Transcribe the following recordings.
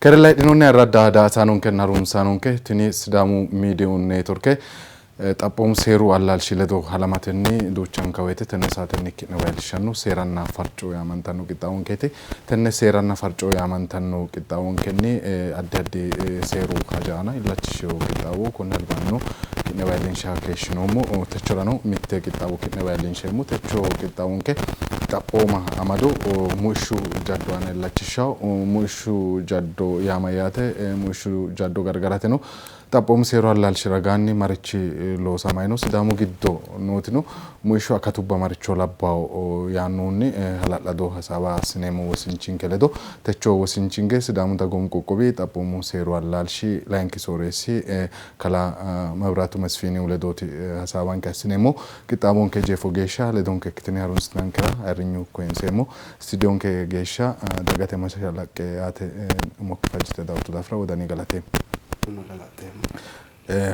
Keerella heedhinoonni ayirradda daa''ataanonkenna harunsaanonke, tini Sidaamu Miidiyu Neetworke xaphoomu seeru allaalshi ledo halamatenni duuchanka woyte tenne saatenni ki'newa iillishshanno seeranna farco yaamantanno qixxaawonkeeti. Tenne seeranna farco yaamantanno qixxaawonkenni addi addi seeru haja aana illachishshino qixxaawo konni albaannino ki'newa iillinsha keeshshinoommo. Techorano mitte qixxaawo ki'newa iillinsheemmo. Techo qixxaawonke xaphooma amado muishshu jaddo aana illachishshawo. Muishshu jaddo yaa mayyaate? Muishshu jaddo gargarateno xaphoomu seeru allaalshi ragaanni marichi loosamay no? Sidaamu giddo nootino muishshu akatubba maricho labbawo yaannohunni hala'lado hasaawa assineemmo wosinchinke ledo. Techo wosinchinke Sidaamu Dagoomu Qoqqowi Xaphoomu Seeru Allaalshi Layinki Sooreessi Kalaa Mebraatu Mesfinihu ledooti hasaawanke assineemmo. Qixxaawonke jeefo geeshsha ledonke ikkitine harunsitinankera ayirrinyu koyinseemmo. Istudiyonke geeshsha dagate mashalaqqe yaate umokki fajjite dawotto daafira wodani galateemmo.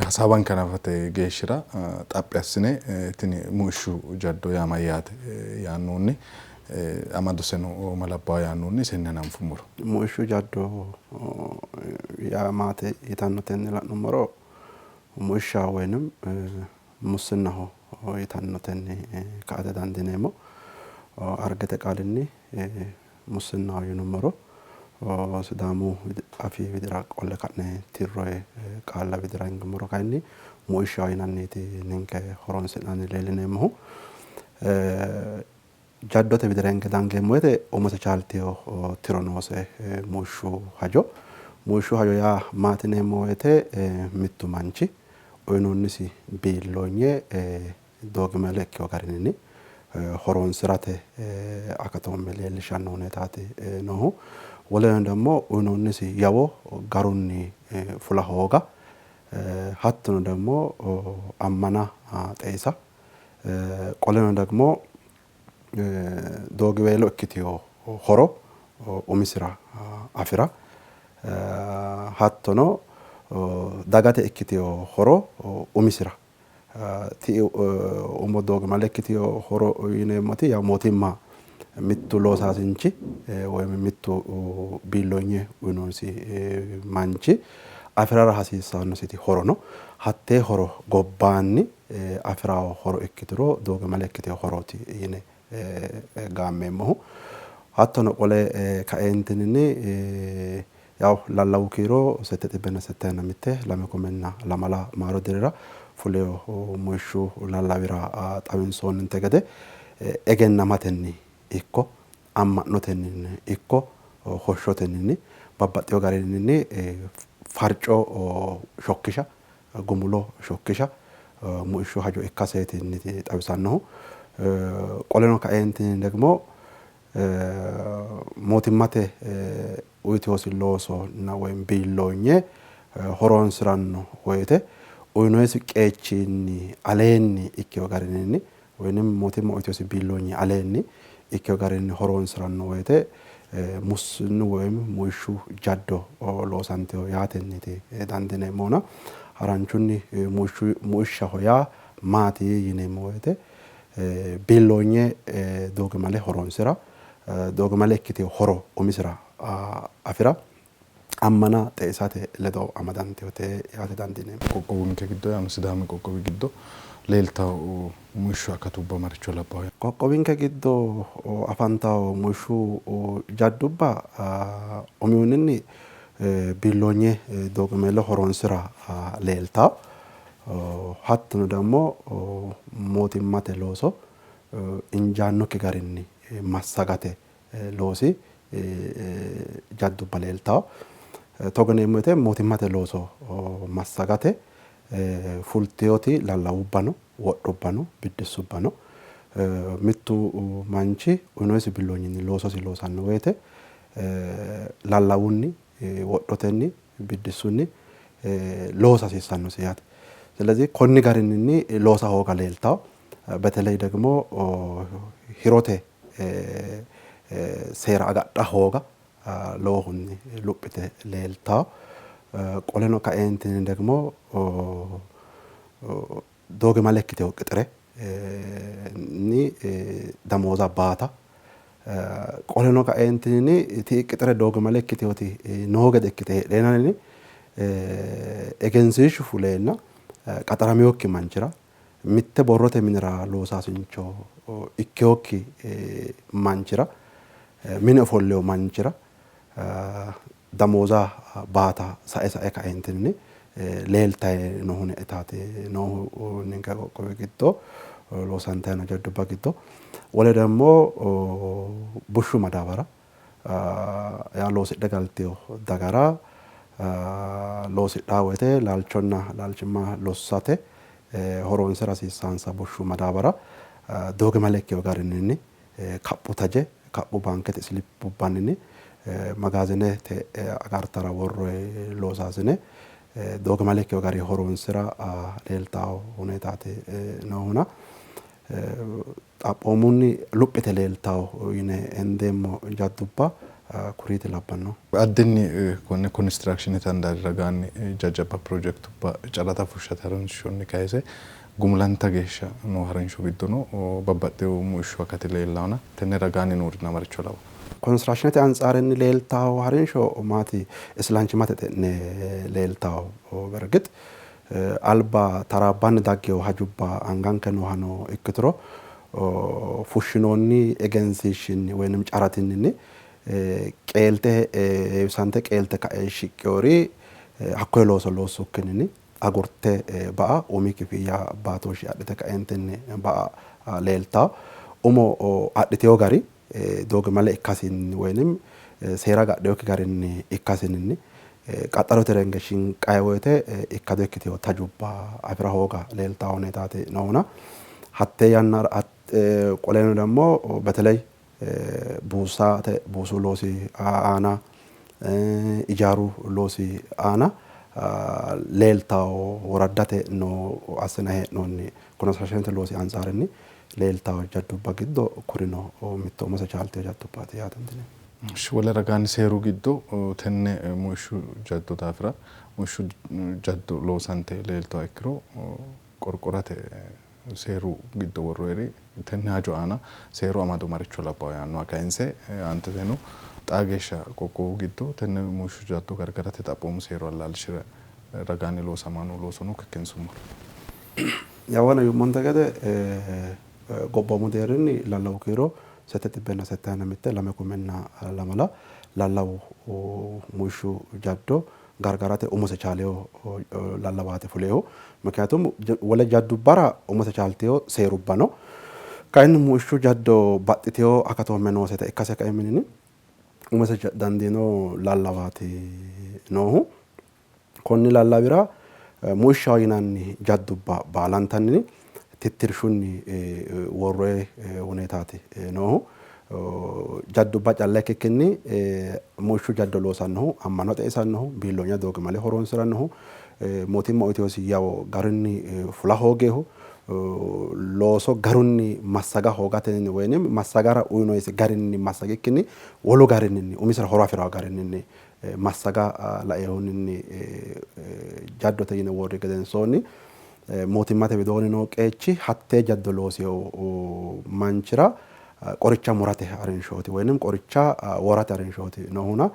Hasaawanke hanafate geeshshira xaphi assine tini muishshu jaddo yaa mayyaate yaannohunni amadoseno ma labbawo yaannohunni isenni hananfummoro. Muishshu jaddo yaa maati yitannotenni la'nummoro muishshaho woynim mussinnaho yitannotenni ka''ate dandiineemmo. Argete qaalinni mussinnaho yinummoro Sidaamu afii widira qolle ka'ne tirroyi qaalla widira hingummoro kayinni muishshaho yinanniiti ninke horonsi'nanni leellineemmohu. Jaddote widira hinge dangeemmo woyte umose chaaltino tiro noose muishshu hajo. Muishshu hajo yaa maati yineemmo woyte mittu manchi uyinoonnisi biilloonye doogimale ikkino garinni horoonsi'rate akatoomme leellishanno huneetaati noohu. Woleno ደግሞ uyinoonnisi yawo garunni fula hooga hattono ደግሞ ammana xeisa qoleno ደግሞ doogiweelo ikkitino horo umisira afira hattono dagate ikkitino horo umisira ti'i umo doogimale ikkitino horo yineemmoti yaw mootimma mittu loosaasinchi woy mittu biilloonye uyinoonnisi manchi afirara hasiissannositi horo no. Hattee horo gobbaanni afi'rawo horo ikkituro doogimale ikkitino horooti yine gaammeemmohu. Hattono qole kaeentinni yaw lallawu kiiro sette xibbenna settayinna mitte lame kumenna lamala maaro dirira fulino muishshu lallawira xawinsoonninte gede egennamatenni ikko amma'notenni ikko hoshshotenni babbaxxino garinni farco shokkisha gumulo shokkisha muishshu hajo ikkaseetinni xawisannohu. Qoleno kaeentinni ደግሞ mootimmate uyitinosi loosonna woy biilloonye horoonsi'ranno woyte uyinoyisi qeechinni aleenni ikkino garinni woynim mootimma uyitinosi biilloonyi aleenni ikkino garinni horoonsi'ranno woyte mussinnu woy muishshu jaddo loosantino yaatenniiti dandiineemmohuna haranchunni muishshaho yaa maati yineemmo woyte biilloonye doogimale horoonsira, doogimale ikkitino horo umisira afira, ammana xeisate ledo amadantinote yaate dandiineemmo. Qoqqowinke giddo yaano Sidaami qoqqowi giddo leeltawo muishshu akatubba maricho labbawo? Qoqqowinke giddo afantawo muishshu jaddubba umihunni biilloonye doogimale horoonsira leeltawo. Hattono ደግሞ mootimmate looso injaannokki garinni massagate loosi jaddubba leeltawo. Togo yineemmo woyte mootimmate looso massagate fultinoti lallawubba no, wodhubba no, biddissubba no. Mittu manchi uyinoyisi billoonyinni loososi loosanno woyte lallawunni, wodhotenni, biddissunni loosa hasiissannosi yaate. ስለዚህ konni garinni loosa hooga leeltawo. በተለይ ደግሞ hirote seera agadha hooga lowohunni luphite leeltawo. Qoleno kaeentinni ደግሞ doogimale ikkitino qixire ni damooza baata Qoleno kaeentinni ti'i qixire doogimale ikkiteoti noo gede ikkite heedheenanni egensiishshu fuleenna qaxaramewokki manchira mitte borrote minira loosaasincho ikkewokki manchira mine ofollewo manchira damooza baata sae sae kaeentinni leeltayi noohu huneetaati noohu ninke qoqqowi giddo loosantayi noo jaddubba giddo. Wole ደግሞ bushshu madaabara yaa loosidhe galtewo dagara loosidhaa woyte laalchonna laalchimma lossate horoonsira hasiissansa bushshu madaabara doogimale ikkewo garinni kaphu taje kaphu baankete isilipubbanni magaazinete agartara worroyi loosaasine doogimale ikkewo gari horoonsira leeltawo huneetaati noohuna xaphoomunni luphite leeltawo yine hendeemmo jaddubba kuriiti labbanno. Addinni konne konistirakshinete handaari ragaanni jajjabba pirojekitubba carata fushshate harinshonni kayise gumulanta geeshsha noo harinsho giddono babbaxxewo muishshu akati leellahona tenne ragaanni noorina maricho lawa. Konistirakshinete antsaarinni leeltawo harinsho maati islanchimate xe'ne leeltawo በእርግጥ alba taraabbanni daggewo hajubba anganke noohano ikkituro fushshinoonni egensiishshinni woynim caratinni qeelte heewisante qeelte ka'e shiqqewori hakkoye looso loossukkinni agurte ba'a umi kifiyya baatooshshi adhite ka'eentinni ba'a leeltawo. Umo adhitewo gari doogimale ikkasinni woynim seera gadhewokki garinni ikkasinni qaxxarote renge shinqayi woyte ikkado ikkitewo tajubba afira hooga leeltawo huneetaati noohuna hatte yannara qoleno ደግሞ በተለይ buussate buusu loosi aana ijaaru loosi aana leeltawo woraddate noo assina hee'noonni konistirakshinete loosi ansaarinni leeltawo jaddubba giddo kurino mitto umose chaaltewo jaddubbaati yaa dandiineemmo. እሺ wole ragaanni seeru giddo tenne muishshu jaddo daafira muishshu jaddo loosante leeltawo ikkiro qorqorate seeru giddo worroyiri tenne hajo aana seeru amado maricho labbawo yaannoha kayinse aanteteno xaa geeshsha qoqqowu giddo tenne muishshu jaddo gargarate xaphoomu seeru allaalshira ragaanni loosamano loosono kikkinsummoro. Yawana yummonte gede gobboomu deerrinni lallawu kiiro 771 2024 lallawu muishshu jaddo gargarate umose chaalewo lallawaate fuleehu ምክንያቱም wole jaddubbara umose chaaltewo seerubba no kayinni muishshu jaddo baxxitewo akatoomme nooseta ikkase kaiminni umose dandiino lallawaati noohu. Konni lallawira muishshaho yinanni jaddubba baalantanni tittirshunni worroye huneetaati noohu. Jaddubba calla ikkikkinni muishshu jaddo loosannohu ammano xeisannohu biilloonya doogimale horoonsirannohu mootimma uyitewosi yawo garunni fula hoogeehu looso garunni massaga hoogatenni woynim massagara uyinoyisi garinni massagikkinni wolu garinni umisira horo afirawo garinni massaga laeehunni jaddote yine worri gedensoonni mootimmate widoonni noo qeechi hattee jaddo loosiyo manchira qoricha murate harinshooti woynim qoricha worate harinshooti noohuna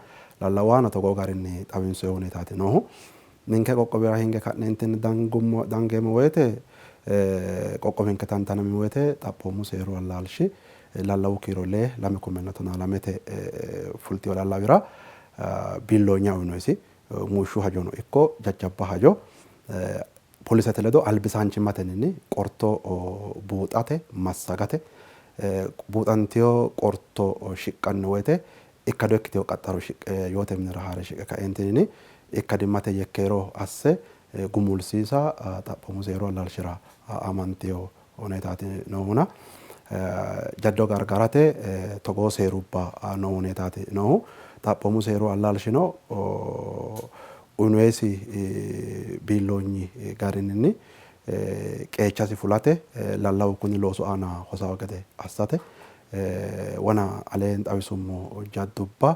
lallawaano togoo garinni xawinsoyi huneetaati noohu. Ninke qoqqowira hinge ka'neentinni dangeemmo woyte qoqqowinke tantanami woyte xaphoomu seeru allaalshi lallawu kiiro 2 2012 fultiyo lallawira biilloonya uyinoyisi muishshu hajono ikko jajjabba hajo polisete ledo albisaanchimmatenni qorto buuxate massagate buuxantiyo qorto shiqqanno woyte ikkado ikkitewo qaxxaro shiqqe yoote minira haare shiqqe ka'eentinni ikkadimmate yekkeero asse gumulsiisa xaphoomu seeru allaalshira amantiyo huneetaati noohuna jaddo gargarate togoo seerubba noo huneetaati noohu. Xaphoomu seeru allaalshino uyinoyisi biilloonyi garinni qeechasi fulate lallawu kuni loosu aana hosawo gede assate wona aleen xawisummo jaddubba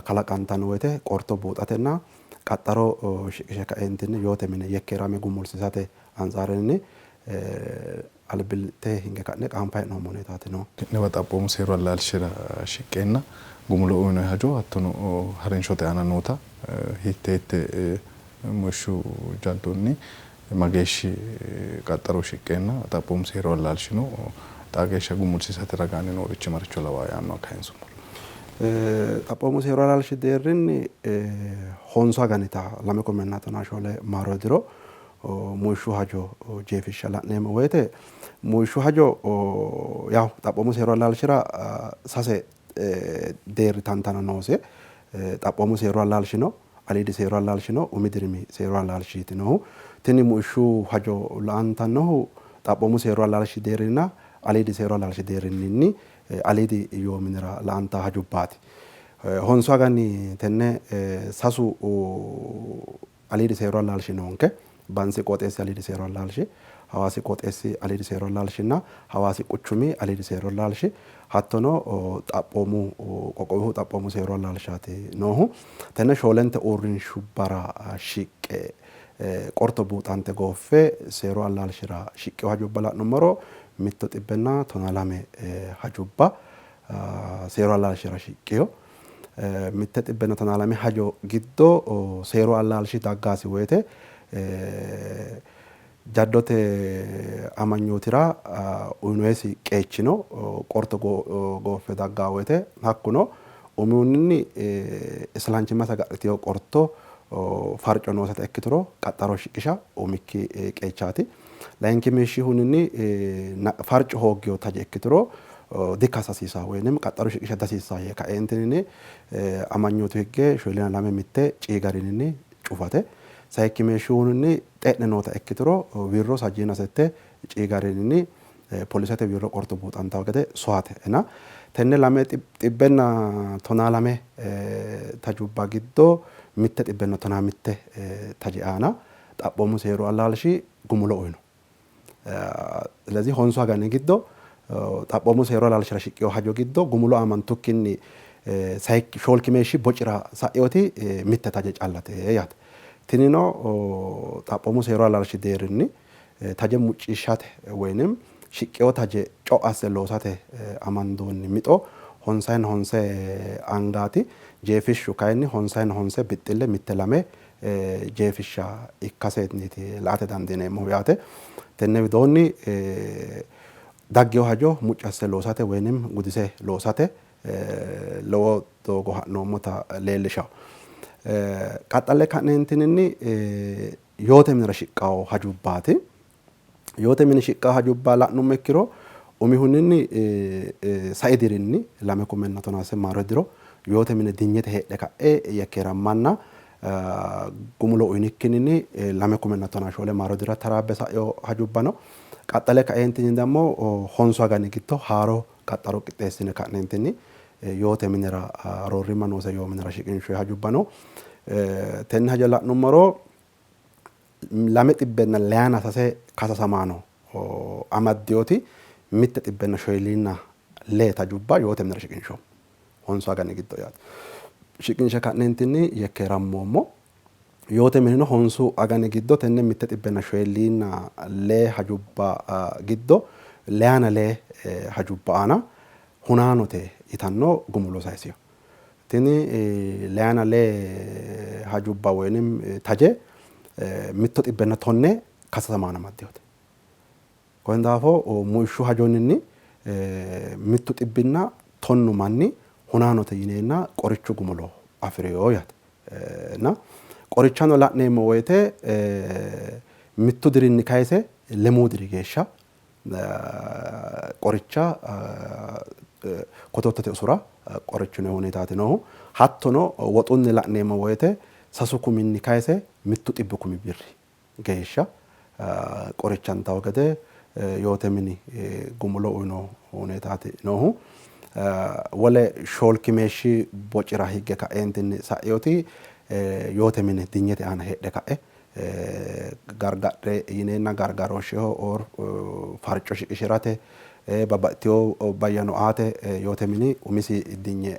kalaqantanno woyte qorto buuxatenna qaxxaro shiqishe ka'eentinni yoote mine yekkeerame gumulsiisate ansaarinni Albillitte hinge ka'ne qaanfanni hee'noommo huneetaati noohu. Ki'newa xaphoomu seeru allaalshira shiqqeenna gumulo uyinoonni hajo hattono harinshote aana noota hiitte hiitte muishshu jaddonni mageeshshi qaxxaro shiqqeenna xaphoomu seeru allaalshino xaa geeshsha gumulsiisate ragaanni noorichi maricho lawaa yaannoha kayinsummoro. Xaphoomu seeru allaalshi deerrinni honsu aganita 2014 maaro diro muishshu hajo jeefishsha la'neemmo woyte muishshu hajo yaw xaphoomu seeru allaalshira sase deerri tantano noose. Xaphoomu seeru allaalshi no, aliidi seeru allaalshi no, umi dirimi seeru allaalshiiti noohu. Tini muishshu hajo la''antannohu xaphoomu seeru allaalshi deerrinna aliidi seeru allaalshi deerrinni aliidi yoo minira la''antanno hajubbaati. Honsu agani tenne sasu aliidi seeru allaalshi noonke. Bansi qooxeessi aliidi seeru allaalshi, Hawaasi qooxeessi aliidi seeru allaalshinna Hawaasi quchumi aliidi seeru allaalshi hattono xaphoomu qoqqowihu xaphoomu seeru allaalshaati noohu. Tenne shoolente uurrinshubbara shiqqe qorto buuxante gooffe seeru allaalshira shiqqino hajubba la'nummoro 112 hajubba seeru allaalshira shiqqino. 112 hajo giddo seeru allaalshi daggasi woyte jaddote amanyootira uyinoyesi qeechino qorto gooffe daggaa woyte hakkuno umihunni islanchimmase agadhiteyo qorto farco nooseta ikkituro qaxxaro shiqisha umikki qeechaati. Layinki meeshshihuninni farco hooggeyo taje ikkituro dikasasiisa woynim qaxxaro shiqisha dihasiissaa yee kaeentinni amanyootu higge 42(1) C garinni cufate. Sayikki meeshshihuninni xe'ne noota ikkituro wirro sajjiina sette C garinni polisete wirro qorto buuxantawo gede soyate. Tenne 212 tajubba giddo 111 taje aana xaphoomu seeru allaalshi gumulo uyino. ስለዚህ honsu agani giddo xaphoomu seeru allaalshira shiqqino hajo giddo gumulo aamantukkinni shoolki meeshshi bocira sa'inoti mitte taje callate yaate. Tinino xaphoomu seeru allaalshi deerrinni taje muccishshate woynim shiqqino taje co'o asse loosate amandoonni mixo honsayinna honse angaati. Jeefishshu kayinni honsayinna honse bixxille mitte lame jeefishsha ikkaseeti la''ate dandiineemmohu yaate. Tenne widoonni daggino hajo mucci asse loosate woynim gudise loosate lowo doogo ha'noommota leellishawo. Qaxxale ka'neentinni yoote minira shiqqawo hajubbaati. Yoote mini shiqqawo hajubba la'nummo ikkiro umihunni sai dirinni 2013 maaro diro yoote mine dinyete heedhe ka'e yekkeerammanna gumulo uyinikkinni 2014 maaro dira taraabbe sa'ino hajubba no. Qaxxale ka'eentinni dammo honsu agani giddo haaro qaxxaro qixxeessine ka'neentinni yoote minira roorrimma noose yoo minira shiqinshoyi hajubba no. Tenne hajo la'nummoro 223 kasasamaano amaddinoti 142 tajubba yoote minira shiqinshoommo. Honsu agani giddo yaate. Shiqinshe ka'neentinni yekkeerammoommo. Yoote minino honsu agani giddo tenne 142 hajubba giddo 22 hajubba aana hunaanote yitanno gumulo sayisino. Tini 22 hajubba woynim taje 110 kasasamaano amaddinote. Konni daafo muishshu hajoninni 110 manni hunaanote yineenna qorichu gumulo afi'rino yaate. Na qorichano la'neemmo woyte 1 dirinni kayise 3 diri geeshsha qoricha kotottote usura qorichu huneetaati noohu. Hattono woxunni la'neemmo woyte 3 kuminni kayise 100 kumi birri geeshsha qorichantawo gede yoote mini gumulo uyino huneetaati noohu. Wole shoolki meeshshi bocira higge ka'eentinni sa'inoti yoote mine dinyete aana heedhe ka'e gargadhe yineenna gargarooshsheho or farco shiqishirate babbaxxiteyo bayyano aate yoote mini umisi dinye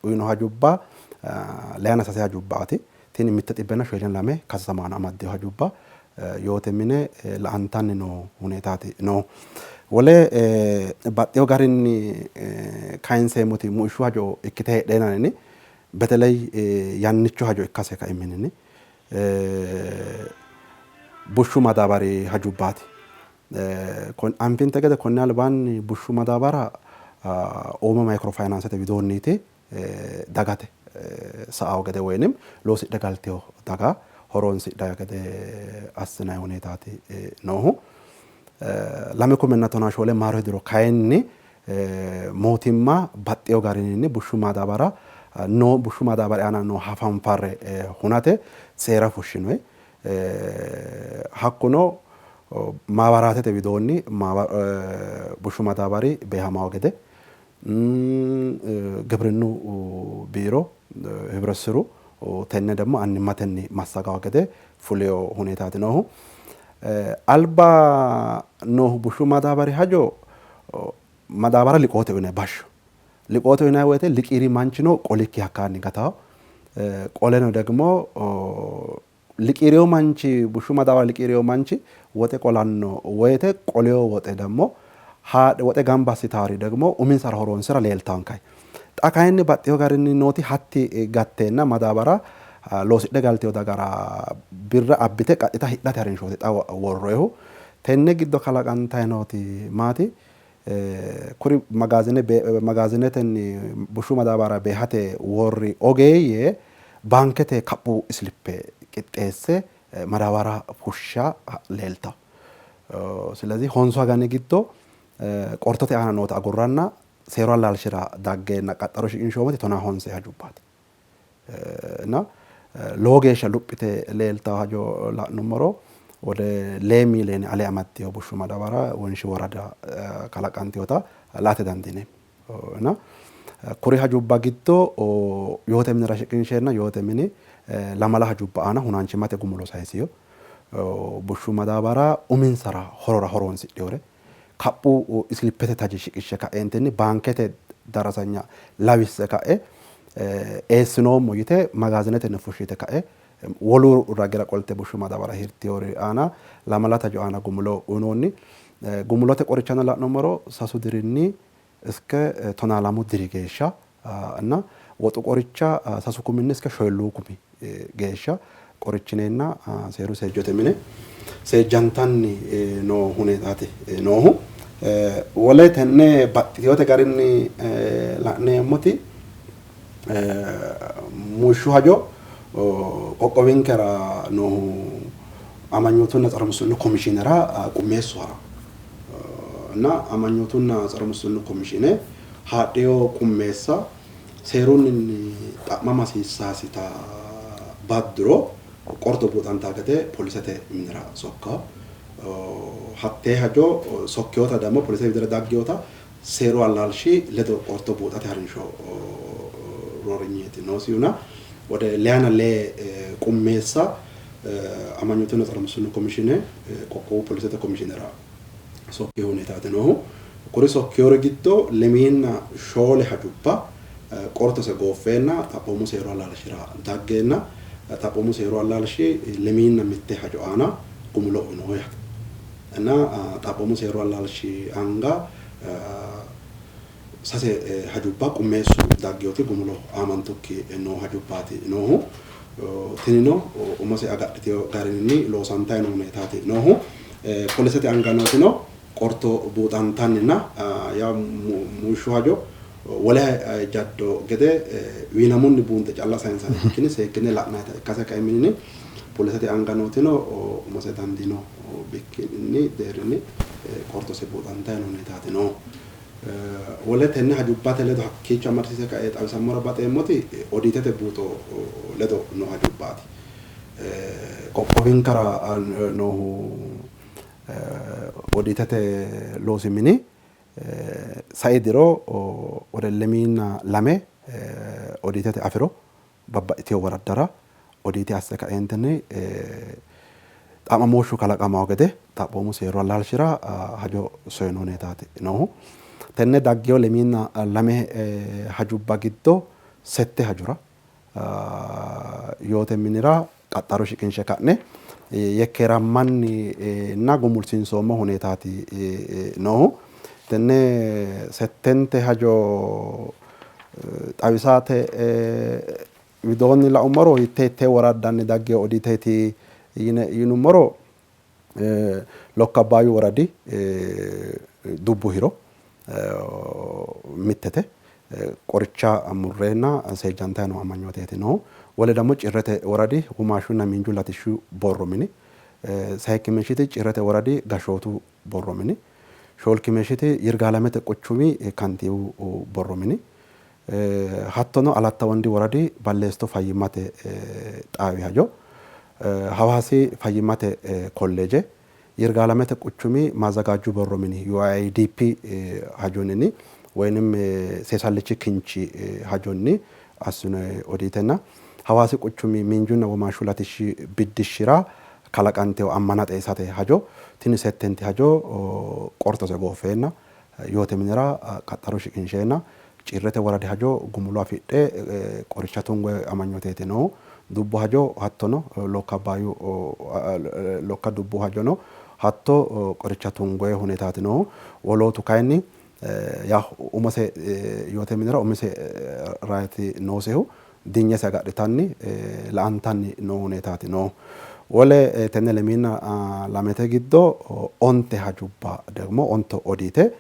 uyino hajubba 23 hajubbaati. Tini 142 kasasamaano amaddino hajubba yoote mine la''antanni noo huneetaati noohu. Wole baxxeewo garinni kayinseemmoti muishshu hajo ikkite heedheenanni beteley yannicho hajo ikkase kaiminni bushshu madaabari hajubbaati. Anfinte gede konni albaanni bushshu madaabara Oomo Maykiro Fayinaansete widoonniiti dagate sa'awo gede woyinim loosidhe galtino daga horoonsidhayo gede assinanni huneetaati noohu. 2014 maarote diro kayinni mootimma baxxino garinni bushshu madaabara noo bushshu madaabari aana noo hafanfarre hunate seera fushshinoyi. Hakkuno maabaraatete widoonni bushshu madaabari beehamawo gede gibrinnu biiro hibresiru tenne ደግሞ annimmatenni massagawo gede fulino huneetaati noohu. Alba noohu bushshu madaabari hajo madaabara liqoote uyinanni bashsho. Liqoote uyinanni woyte liqiiri manchino qolikki hakkaanni gatawo. Qoleno ደግሞ liqiirino manchi bushshu madaabara liqiirino manchi woxe qolanno woyte qolino woxe ደግሞ haadhe woxe gamba assitaari ደግሞ uminsara horoonsira leeltaankayi. Xa kayinni baxxino garinni nooti hatti gatteenna madaabara loosidhe galtino dagara birra abbite qaxxita hidhate harinshooti xa worroyihu. Tenne giddo kalaqantayi nooti maati? Kuri magaazine magaazinetenni bushshu madaabara beehate worri ogeeyye baankete kaphu isilippe qixxeesse madaabara fushsha leeltawo. ስለዚህ honsu agani giddo qortote aana noota agurranna seeru allaalshira daggeenna qaxxaro shiqinshoommoti 15 hajubbaati. እና lowo geeshsha luphite leeltawo hajo la'nummoro ወደ lee miiliyoone ale amaddino bushshu madaabara wonshi worada kalaqantinota la''ate dandiineemmo. እና kuri hajubba giddo yoote minira shiqinsheenna yoote mini lamala hajubba aana hunaanchimmate gumulo sayisino. Bushshu madaabara uminsara horora horoonsidhinore kaphu isilippete taje shiqishshe ka'eentinni baankete darasanya lawisse ka'e eessinoommo yite magaazinetenni fushshite ka'e wolu ragira qolte bushshu madaabara hirtinori aana lamala tajo aana gumulo uyinoonni. Gumulote qorichano la'nummoro sasu dirinni እስከ 12 diri geeshsha እና woxu qoricha sasu kuminni እስከ shoyilluu kumi geeshsha qorichineenna seeru seejjote mine seejjantanni noo huneetaati noohu. Wole tenne baxxitinote garinni la'neemmoti muishshu hajo qoqqowinkera noohu amanyootunna ጸረ ሙስና komishiinera qummeessu hara እና amanyootunna ጸረ ሙስና komishiine haadhiyo qummeessa seerunni xa'mama hasiissaasita badduro qorto buuxantaa gede polisete minira sokka hattee hajo sokkiyota ደግሞ polisete widira daggiyota seeru allaalshi ledo qorto buuxate harinsho roorinyeeti noosihuna ወደ ሌያና lee qummeessa amanyootunna ጸረ ሙስና komishiine qoqqowu polisete komishiinera sokkiyo huneetaati noohu. Kuri sokkiyori giddo lemiinna shoole hajubba qortose gooffeenna xaphoomu seeru allaalshira daggeenna xaphoomu seeru allaalshi lemiinna mitte hajo aana gumulo uyino yaate. እና xaphoomu seeru allaalshi anga sase hajubba qummeessu daggiyoti gumulo aamantukki noo hajubbaati noohu. Tinino umose agadhitino garinni loosantayi noo huneetaati noohu. Polisete anga nootino qorto buuxantanninna yaa muishshu hajo wole jaddo gede wiinamunni buunxe calla sayinsanni ikkini seekkine la'nayita ikkase kaiminni polisete anga nootino umose dandiino bikkinni deerrinni qortose buuxantayi noo huneetaati noohu. Wole tenne hajubbate ledo hakkiicho amadisiise kae xawisammora baxeemmoti odiitete buuxo ledo noo hajubbaati. Qoqqowinkera noohu odiitete loosi mini sai diro ወደ lemiinna lame odiitete afiro babbaxxitino woraddara odiite asse kaeentinni xa'mamooshshu kalaqamawo gede xaphoomu seeru allaalshira hajo soyino huneetaati noohu. Tenne daggeyo lemiinna lame hajubba giddo sette hajora yoote minira qaxxaro shiqinshe ka'ne yekkeerammanninna gumulsiinsoommo huneetaati noohu. Tenne settente hajo xawisate widoonni la'ummoro hiittee hiittee woraddanni daggino odiiteeti yinummoro Lokka Abbaayyu woradi dubbu hiro mittete qoricha murreenna seejjantayi noo amanyooteeti noohu. Wole ደግሞ Cirrete woradi womaashshunna miinju latishshu borro mini, sayikki meeshshiti Cirrete woradi gashshootu borro mini, shoolki meeshshiti Yirgaalamete quchumi kantiiwu borro mini, hattono Alatta Wondi woradi Balleesto fayyimmate xaawi hajo, Hawaasi fayyimmate kolleeje, Yirgaalamete quchumi maazzagaajju borro mini UIIDP hajonni woynim seesallichi kinchi hajonni assinoyi odiitenna Hawaasi quchumi miinjunna womaashshu latishshi biddishshira kalaqantino ammana xeisate hajo tini settenti hajo qortose gooffeenna yoote minira qaxxaro shiqinsheenna Cirrete woradi hajo gumulo afidhe qoricha tungoyi amanyooteeti noohu. Dubbu hajo hattono Lokka Abbaayyu Lokka dubbu hajono hatto qoricha tungoyi huneetaati noohu. Wolootu kayinni yaw umose yoote minira umise right noosehu dinyese agadhitanni la''antanni noo huneetaati noohu. Wole tenne lemiina lamete giddo onte hajubba degmo onte odiite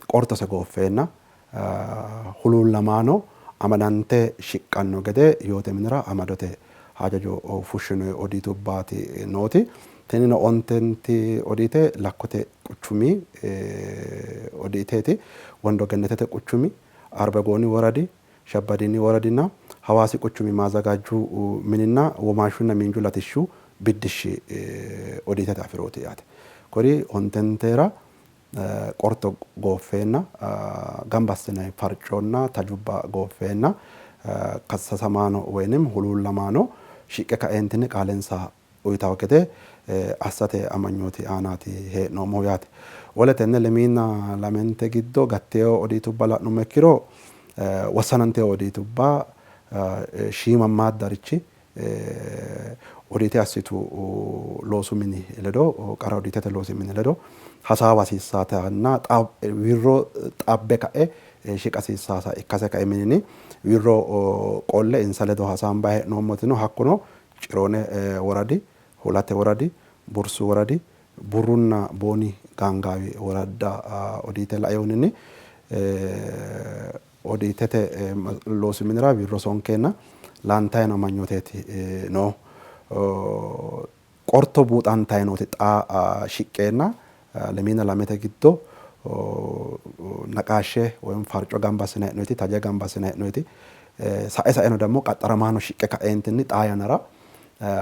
qortose gooffeenna huluullamaano amadante shiqqanno gede yoote minira amadote hajajo fushshinoyi odiitubbaati nooti. Tinino ontenti odiite Lakkote quchumi odiiteeti. Wondo Gennetete quchumi, Arbegooni woradi, Shabbadiini woradinna Hawaasi quchumi maazzagaajju mininna womaashshunna miinju latishshu biddishshi odiitete afirooti yaate. Kuri ontentera qorto gooffeenna gamba assinanni farconna tajubba gooffeenna kassasamaano woynim huluullamaano shiqqe ka'eentinni qaalensa uyitanno gede assate amanyooti aanaati hee'noommohu yaate. Wole tenne lemiina lamente giddo gattino odiitubba la'nummo ikkiro wossanantino odiitubba shiimammaaddarichi odiite assitu loosu mini ledo qara odiitete loosi mini ledo hasaawa hasiissaatanna wirro xabbe ka'e shiqa hasiissaata ikkase kaiminni wirro qolle insa ledo hasaambanni hee'noommoti no. Hakkuno Ciroone woradi, Hulate woradi, Bursu woradi, Burrunna Booni gaangaawi woradda odiite lainohunni odiitete loosi minira wirro sonkeenna laantayi noo amanyooteeti noohu. Qorto buuxantayi nooti xaa shiqqeenna lemiina lamete giddo naqaashshe woyi farco gamba assinayi hee'noyiti, taje gamba assinayi hee'noyiti, sae saeno dammo qaxxaramaano shiqqe ka'eentinni xaa yannara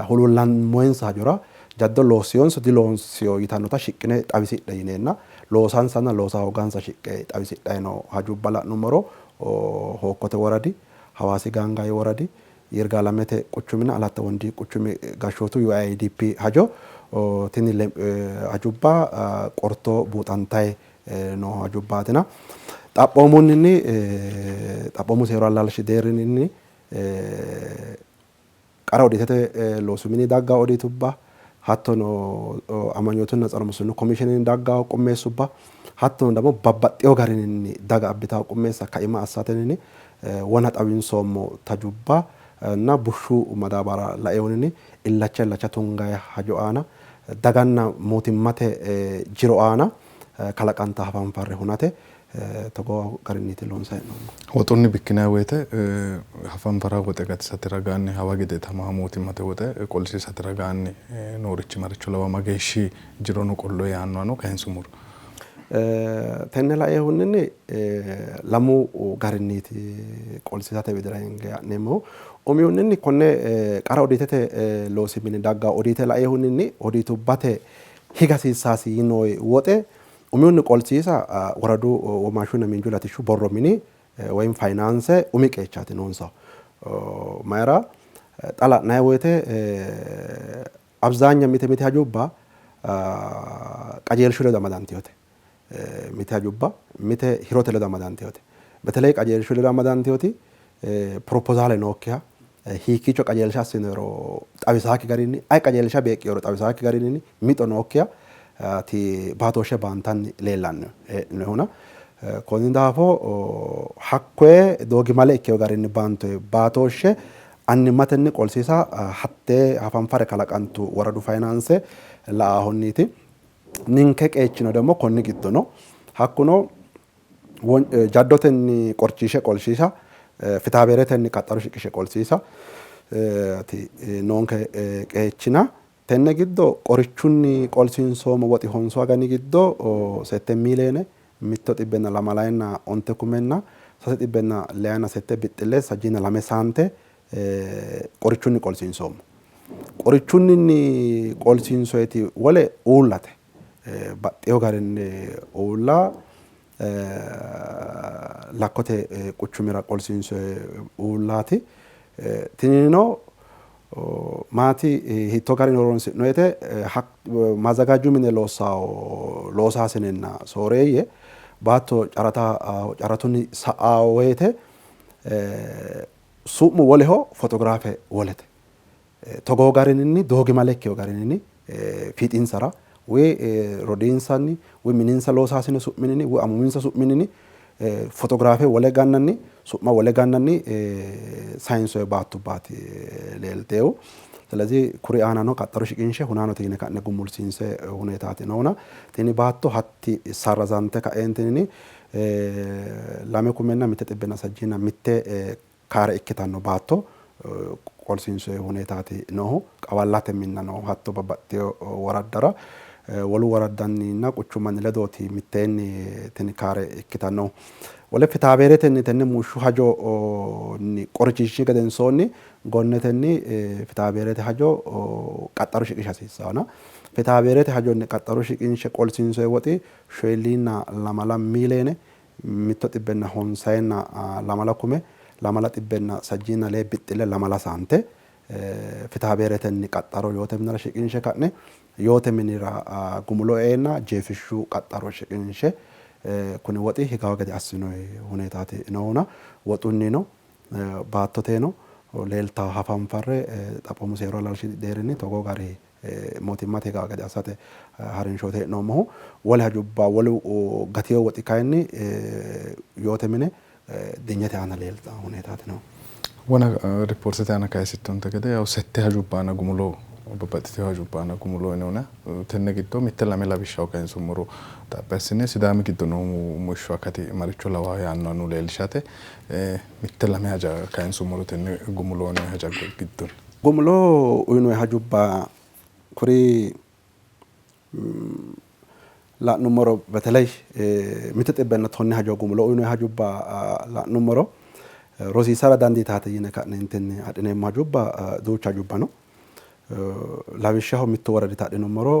huluullammoyinsa hajora jaddo loossinonso diloonsino yitannota shiqqine xawisidhe yineenna loosansanna loosa hoogansa shiqqe xawisidhanni noo hajubba la'nummoro Hookkote woradi, Hawaasi Gaangaayi woradi, Yirgaalamete quchuminna Alatta Wondi quchumi gashshootu UIIDP hajo tini hajubba qorto buuxantayi noo hajubbaatina. Xaphoomunni xaphoomu seeru allaalshi deerrinni Qara odiitete loosu mini dagganno odiitubba, hattono amanyootunna tsere mussinnu komishiinenni dagganno qummeessubba, hattono ደግሞ babbaxxino garinni daga abbitanno qummeessa kaima assatenni wona xawinsoommo tajubba na bushshu madaabara lainohunni illacha illacha tunganni hajo aana daganna mootimmate jiro aana kalaqantanno hafanfarre hunate Togoo garinniiti loonsanni hee'noommohu. Woxunni bikkinanni woyte hafanfara woxe gatisate ragaanni hawa gede itamaha mootimmate woxe qolsiisate ragaanni noorichi maricho lawa mageeshshi jirono qollo yaannohano kayinsummoro. Tenne lainohunni lamu garinniiti qolsiisate widira hinge ha'neemmohu. Umihunni konne qara odiitete loosi mini dagganno odiite lainohunni odiitubbate higa hasiissasi yinoonni woxe Umihunni qolsiisa woradu womaashshunna miinju latishshu borro mini woyim fayinaanse umi qeechaati noonsahu. Mayira xa la'nanni woyte abzaanya mite mite hajubba qajeelshu ledo amadantinote. Mite hajubba mite hirote ledo amadantinote. Beteley qajeelshu ledo amadantinoti piropozaale nookkiha Hiikkiicho qajeelsha assinoro xawisaakki garinni, ayi qajeelsha beeqqinoro xawisaakki garinni mixo nookkiha ti baatooshshe baantanni leellanno hee'nohuna konni daafo hakkoye doogimale ikkino garinni baantoye baatooshshe annimmatenni qolsiisa hattee hafanfare kalaqantu woradu fayinaanse la'ahonniiti. Ninke qeechino ደግሞ konni giddo no. Hakkuno jaddotenni qorchiishe qolsiisa, fitaabeeretenni qaxxaro shiqishe qolsiisa noonke qeechina. Tenne giddo qorichunni qolsiinsoommo woxi honsu agani giddo 6 miiliyeene 129 kumenna 608 bixxille 32 saante qorichunni qolsiinsoommo. Qorichunni qolsiinsoyiti wole uullate baxxeewo garinni uulla Lakkote quchumira qolsiinsoyi uullaati. Tinino maati hiittoo garinni horonsi'noyite maazzagaajju mine loossawo loosaasinenna sooreeyye baatto caratunni sa'awo woyte su'mu woleho fotograafe wolete. Togoo garinni doogimale ikkino garinni fiixinsara woy rodiinsanni woy mininsa loosaasine su'minni woy amuwinsa su'minni fotograafe wole gannanni su'ma wole gannanni sayinsoye baattubbaati leelteehu. ስለዚህ kuri aanano qaxxaro shiqinshe hunaanote yine ka'ne gumulsiinse huneetaati noona tini baatto hatti sarrazante ka'eentinni 2,131 kaare ikkitanno baatto qolsiinsoyi huneetaati noohu. Qawallate minna no, hatto babbaxxitino woraddara wolu woraddanninna quchummanni ledooti mitteenni tini kaare ikkitannohu. Wole fitaabeeretenni tenne muushshu hajonni qorichiinshi gedensoonni gonnetenni fitaabeerete hajo qaxxaro shiqisha hasiissannona fitaabeerete hajonni qaxxaro shiqinshe qolsiinsoyi woxi 24 miiliyeene 154 kume 264 bixxille 2 saante fitaabeeretenni qaxxaro yoote minira shiqinshe ka'ne yoote minira gumulo e'eenna jeefishshu qaxxaro shiqinshe kuni woxi higawo gede assinoyi huneetaati noohuna woxunnino baattoteno leeltawo hafanfarre xaphoomu seeru alalshi deerrinni togoo gari mootimmate higawo gede assate harinshooti hee'noommohu. Wole hajubba wolu gatino woxi kayinni yoote mine dinyete aana leeltanno huneetaati noohu. Wona ripoortete aana kayisittonte gede yaw sette hajubba aana gumulo babbaxxitino hajubba aana gumulo uyinoona tenne giddo mitte lame lawishshaho kayinsummoro xaphi assine Sidaami giddo noo muishshu akati maricho lawaho yaannoha nu leellishate mitte lame haja kayinsummoro tenne gumulo uyinoyi haja giddonni. Gumulo uyinoyi hajubba kuri la'nummoro beteley 110 hajo gumulo uyinoyi hajubba la'nummoro rosiissara dandiitaate yine ka'neentinni adhineemmo hajubba duucha hajubba no. Lawishshaho mittu woradita adhinummoro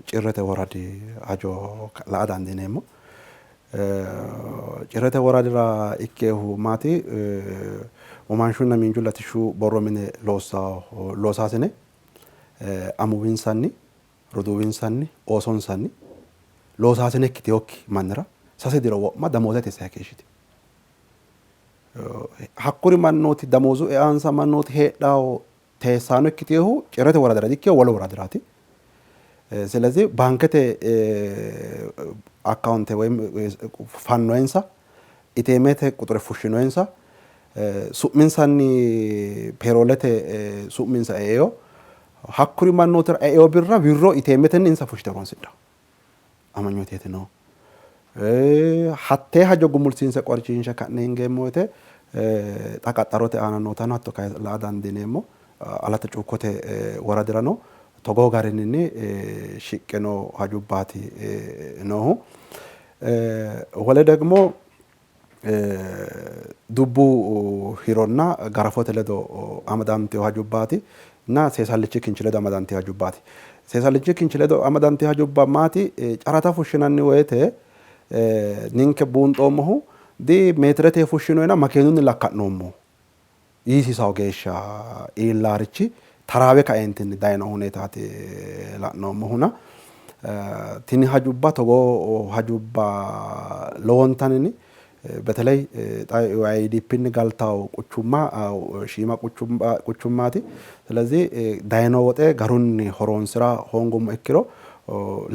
Cirrete woradi hajo la'a dandiineemmo. Cirrete woradira ikkinohu maati? Womaanshunna miinju latishshu borro mine loossanno loosaasine amuwinsanni, roduuwinsanni, oosonsanni loosaasine ikkitinokki mannira sase diro wo'ma damooza ittissanni keeshshitino. Hakkuri mannooti damoozu eansa mannooti heedhanno teessaano ikkitinohu Cirrete woradira dikkino wolu woradiraati. ስለዚህ baankete akkaawunte woyim fannoyensa, ATMte quxure fushshinoyensa, su'minsanni peeroolete su'minsa e'eyo, hakkuri mannootira e'eyo birra wirro ATMtenni insa fushshite horonsidhanno amanyooteeti noohu. Hattee hajo gumulsiinse qorichinshe ka'ne hingeemmo woyte xa qaxxarote aana nootano hatto la'a dandiineemmo. Alatta Cuukkote woradirano togoo garinni shiqqino hajubbaati noohu. Wole ደግሞ dubbu hironna garafote ledo amadantino hajubbaati na seesallichi kinchi ledo amadantino hajubbaati. Seesallichi kinchi ledo amadantino hajubba maati? Carata fushshinanni woyte ninke buunxoommohu di meetirete fushshinoyina makeenunni lakka'noommo yiisiisawo geeshsha iillaarichi taraawe kaeentinni dayino huneetaati la'noommohuna tini hajubba togoo hajubba lowontanni በተለይ IDP-nni galtawo quchumma shiima quchummaati. ስለዚህ dayino woxe garunni horonsira hoongummo ikkiro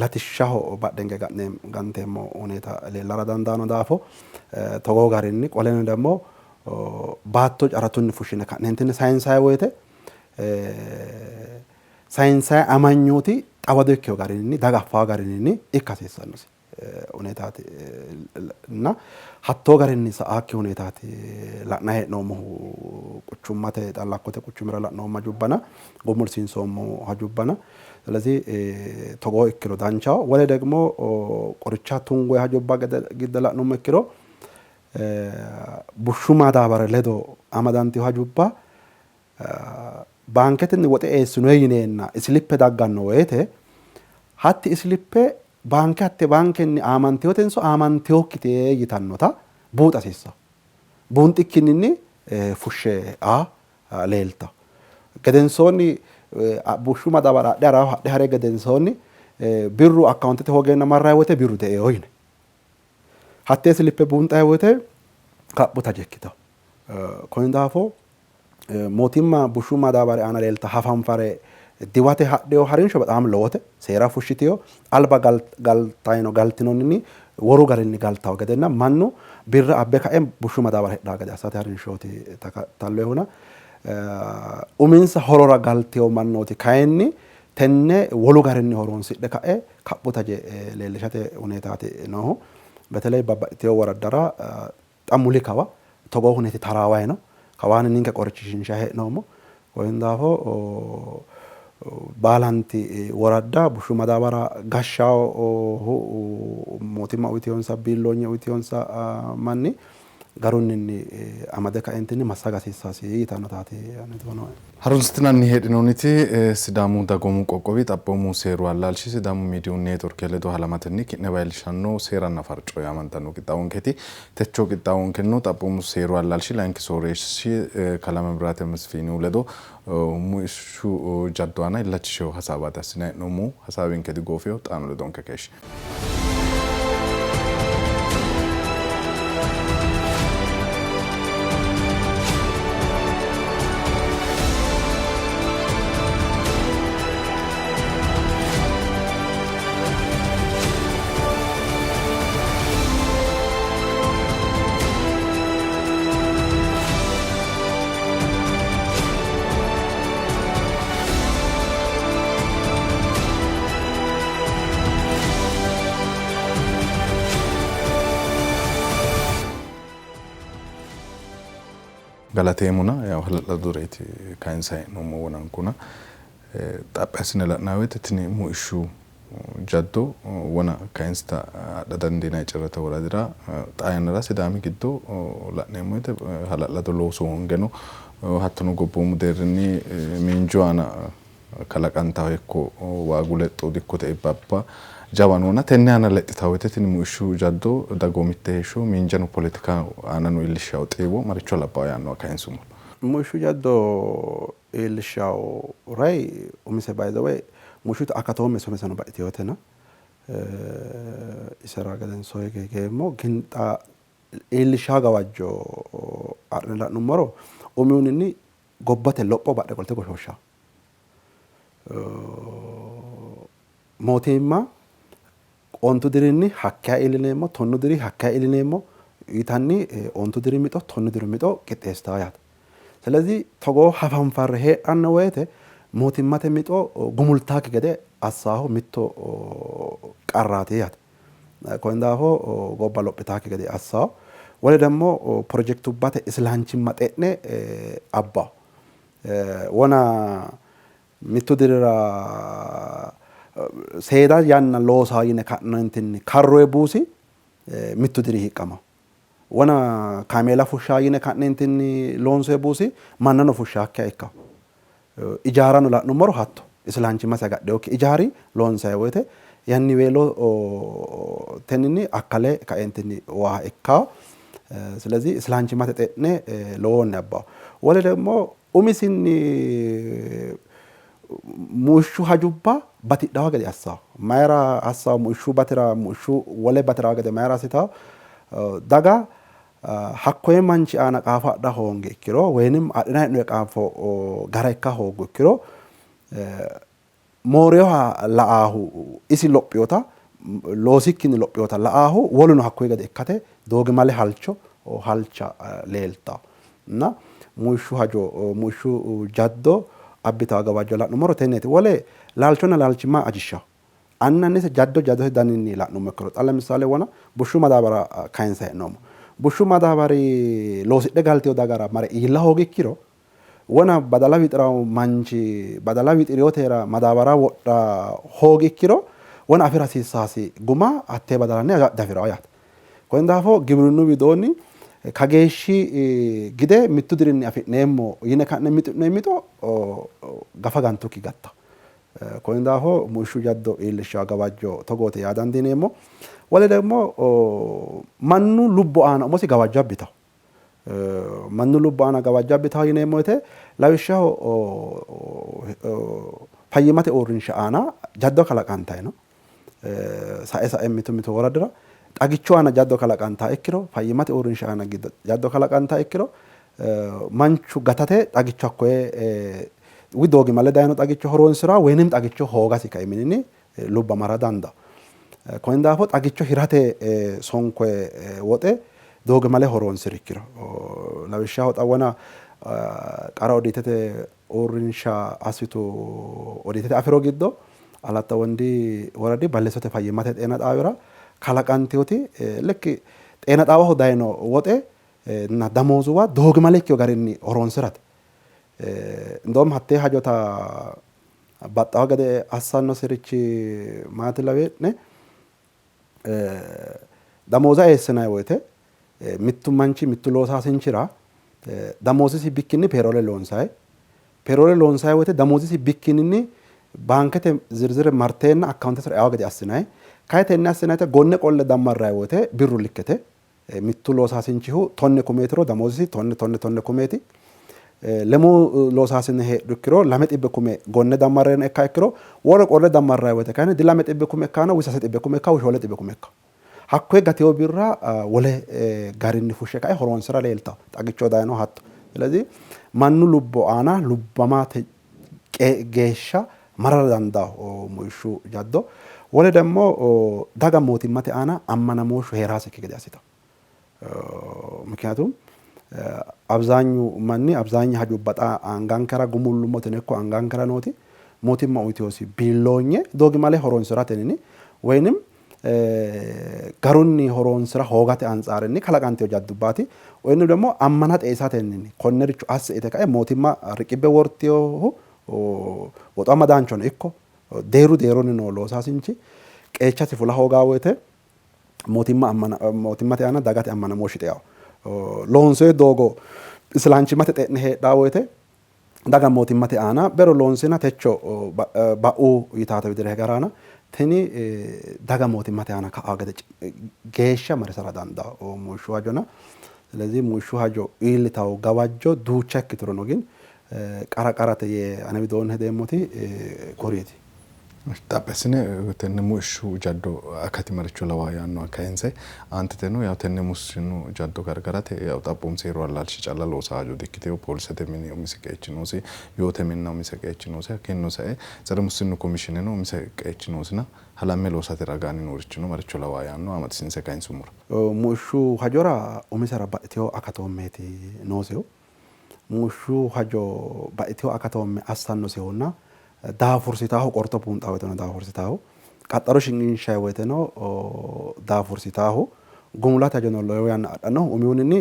latishshaho badhenge ganteemmo ሁኔታ leellara dandaano daafo togoo garinni qoleno ደግሞ baatto caratunni fushshine ka'neentinni sayinsayi woyte sayinsayi amanyooti xawado ikkewo garinni daga affawo garinni ikka hasiissannosi ሁኔታati እና hattoo garinni sa'aakki ሁኔታati la'nayi hee'noommohu quchummate xallakkote quchumira la'noommo hajubbana gumulsiinsoommo hajubbana ስለዚህ togoo ikkiro danchaho. Wole ደግሞ qoricha tungoyi hajubba giddo la'nummo ikkiro bushshu madaabare ledo amadantino hajubba baanketenni woxe eessinoyi yineenna isilippe dagganno woyte hatti isilippe baanke hatte baankenni aamanteyotenso aamanteyokkite yitannota buuxa hasiissawo. Buunxikkinni fushshe aa leeltawo. Gedensoonni bushshu madaabara adhe harawo adhe hare gedensoonni birru akkawuntete hoogeenna marrayi woyte birru de'eyo yine. Hattee silippe buunxayi woyte kaphu taje ikkitawo. Konni daafo mootimma bushshu madaabari aana leelta hafanfare diwate hadheyo harinsho በጣም lowote seera fushshiteyo alba galtayino galtinonni woru garinni galtawo gedenna mannu birra abbe kae bushshu madaabara hidhaa gede assate harinshooti takattallohuna uminsa horora galteyo mannooti kayinni tenne wolu garinni horonsidhe ka'e kaphu taje leellishate ሁኔታati noohu. በተለይ babbaxxiteyo woraddara xa muli kawa togoo huneeti taraawayi no. Kawaani ninke qorichishiinshayi hee'noommo. Konni daafo baalanti woradda bushshu madaabara gashshawo mootimma uyiteyonsa biilloonye uyiteyonsa manni garunni amade kaentinni massaga hasiissasi yitannotaati. Harunsitinanni heedhinoonniti Sidaamu dagoomu qoqqowi xaphoomu seeru allaalshi Sidaamu miidiyu neetworke ledo halamatenni ki'ne bayilishanno seeranna farco yaamantanno qixxaawonketi techo qixxaawonkeno xaphoomu seeru allaalshi layinki sooreessi kalaa Mebiraate Mesfinihu ledo muishshu jaddo aana illachishewo hasaawaati assinanni hee'noommohu. Hasaawinke digoofeho xaano ledonke keeshshi. Galateemmona yaw hala'ladoreeti kayinsayi hee'noommo wonankuna xaphi assine la'nanni woyte tini muishshu jaddo wona kayinsita adha dandiinanni Cirrete woradira xaa yannara Sidaami giddo la'neemmo woyte hala'lado loosu hoonge no hattono gobboomu deerrinni miinju aana kalaqantawo hekko waagu lexxo dikkote iibbabba jawa noona tenne aana lexxitawo woyte tini muishshu jaddo dagoomitte heeshsho miinjano poletika aanano iillishshawo xiiwo maricho labbawo yaannoha kayinsummoro. Muishshu jaddo iillishshawo rayi umise by the way muishshuti akatoomme umiseno baxxiteyotena isera gedensoo hige higeemmo ግን xa iillishshawo gawajjo adhine la'nummoro umihunni gobbate lopho badhe qolte goshooshshawo. Mootimma ontu dirinni hakkiya iillineemmo tonnu diri hakkiya iillineemmo yitanni ontu diri mixo tonnu diri mixo qixxeessitawo yaate. ስለዚህ togoo hafanfarre heedhanno woyte mootimmate mixo gumultaakki gede assaahu mitto qarraati yaate. Konni daafo gobba lophitaakki gede assawo. Wole ደግሞ pirojektubbate isilanchimma xe'ne abbawo. Wona mittu dirira seeda yanna loosa yine ka'neentinni karroye buusi mittu diri hiiqqamawo. Wona kaameela fushshaa yine ka'neentinni loonsoye buusi mannano fushshaakkiha ikkawo. Ijaarano la'nummoro hatto isilanchimmasi agadhewokki ijaari loonsayi woyte yanniweelo tenninni akkale kaeentinni waa ikkawo. ስለዚህ isilanchimmate xe'ne lowohunni abbawo. Wole ደግሞ umisinni muishshu hajubba batidhawo gede assawo. Mayira assawo muishshu batira muishshu wole batirawo gede mayira assitawo daga Hakkoye manchi aana qaafo adha hoongi ikkiro woyinim adhinanni hee'noonni qaafo gara ikka hooggu ikkiro moorinoha la'aahu isi lophinota loosikkinni lophinota la'aahu woluno hakkuyi gede ikkate doogimale halcho halcha leeltawo. Na muishshu hajo muishshu jaddo abbitawo gawajjo la'nummoro tenneeti. Wole laalchonna laalchimma ajishshawo. Anna annise jaddo jaddote daninni la'nummo ikkiro xa lemisaale wona bushshu madaabara kayinse hee'noommo. Bushshu madaabari loosidhe galtino dagara mare iilla hoogi ikkiro wona badala wixirawo manchi badala wixiriyotera madaabara wodha hoogi ikkiro wona afi'ra hasiissaasi guma hattee badalanni diafi'rawo yaate. Konni daafo giwirinnu widoonni kageeshshi gide mittu dirinni afi'neemmo yine ka'ne mixi'noyi mixo gafa gantukki gattawo. Konni daafo muishshu jaddo iillishshawo gawajjo togoote yaa dandiineemmo. Wole ደግሞ mannu lubbo aana umosi gawajjo abbitawo. Mannu lubbo aana gawajjo abbitawo yineemmo woyte lawishshaho fayyimmate uurrinsha aana jaddo kalaqantayi no. Sae sae mitu mitu woradira xagichu aana jaddo kalaqantaa ikkiro fayyimmate uurrinsha aana jaddo kalaqantaa ikkiro manchu gatate xagicho hakkoye wi doogimale dayino xagicho horonsira woyinim xagicho hoogasi kaiminni lubbamara dandawo. Konni daafo xagicho hirate sonkoye woxe doogimale horonsiri ikkiro lawishshaho xa wona qara odiitete uurrinsha assitu odiitete afiro giddo Alatta Wondi woradi Ballesote fayyimmate xeena xaawira kalaqantinoti likki xeena xaawaho dayino woxe na damoozuwa doogimale ikkino garinni horonsirate. Indoom hattee hajota baxxawo gede assannosirichi maati lawe'ne damooza eessinanni woyte mittu manchi mittu loosaasinchira damoozisi bikkinni peeroole loonsanni. Peeroole loonsanni woyte damoozisi bikkinni baankete zirzire marteenna akkawuntesira eawo gede assinanni. Kayi tenne assinannite gonne qolle dammarranni woyte birru likkete. Mittu loosaasinchihu tonne kumeetiro damoozisi tonne tonne tonne kumeeti. Lemuu loosaasine heedhu ikkiro lame xibbe kume gonne dammarreena ikka ikkiro wole qolle dammarranni woyte kayinni di lame xibbe kume ikkaano wi sase xibbe kume ikka wi shoole xibbe kume ikka. Hakkoye gatewo birra wole garinni fushshe kae horoonsira leeltawo. Xagicho dayino hatto. ስለዚህ mannu lubbo aana lubbamate geeshsha marara dandawo muishshu jaddo. Wole ደግሞ daga mootimmate aana ammanamooshshu heeraasekki gede assitawo. ምክንያቱም አብዛኙ manni አብዛኛ hajubba xa angankera gumullummoteno ikko angankera nooti mootimma uyitewosi biilloonye doogimale horonsiratenni woyinim garunni horonsira hoogate antsaarenni kalaqantino jaddubbaati. Woyinim ደግሞ ammana xeisatenni konnericho asse ite kae mootimma riqibbe wortinohu woxu amadaanchono ikko deeru deerunni noo loosaasinchi qeechasi fula hoogaa woyte mootimma ammana mootimmate aana dagate ammanamooshshi xeawo. Loonsoyi doogo isilanchimmate xe'ne heedhaa woyte daga mootimmate aana bero loonsina techo ba'u yitaate widira higaraana tini daga mootimmate aana ka'a gede geeshsha marisara dandawo muishshu hajona. ስለዚህ muishshu hajo iillitawo gawajjo duucha ikkiturono ግን qara qarate yee ane widoonni hedeemmoti kuriiti. Xaphi assine tenne muishshu jaddo akati maricho lawa yaannoha kayinse aanteteno yaw tenne mussinnu jaddo gargarate yaw xaphoomu seeru allaalshi calla loosa hajo dikkitino. Poolisete mini umise qeechi noosi, yoote minna umise qeechi noosi, hakkiinnino sae tsere mussinnu komishiineno umise qeechi noosina halamme loosate ragaanni noorichino maricho lawa yaannoha amadisiinse kayinsummoro. Muishshu hajora umisera baxxitewo akatoommeeti noosehu. Muishshu hajo baxxitewo akatoomme assannosehunna daafursitaahu qorto buunxaa woyteno daafursitaahu qaxxaro shiqinshayi woyteno daafursitaahu gumulate hajono lowo yanna adhannohu umihunni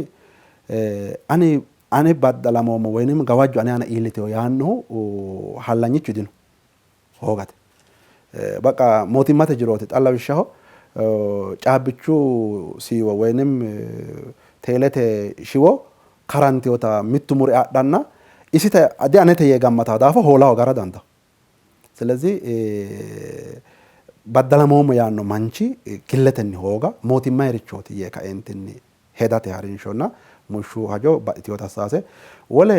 ani ane baddalamoommo woyinim gawajjo ane aana iillitewo yaannohu hallanyichu dino hoogate. Baqa mootimmate jirooti xa lawishshaho caabbichu siiwo woyinim teelete shiwo karantewota mittu mure adhanna isita di anete yee gammatawo daafo hoola hoogara dandawo. ስለዚህ baddalamoommo yaanno manchi gilletenni hooga mootimmayirichooti yee kaeentinni hedate harinshonna muishshu hajo baxxitewoota assaase wole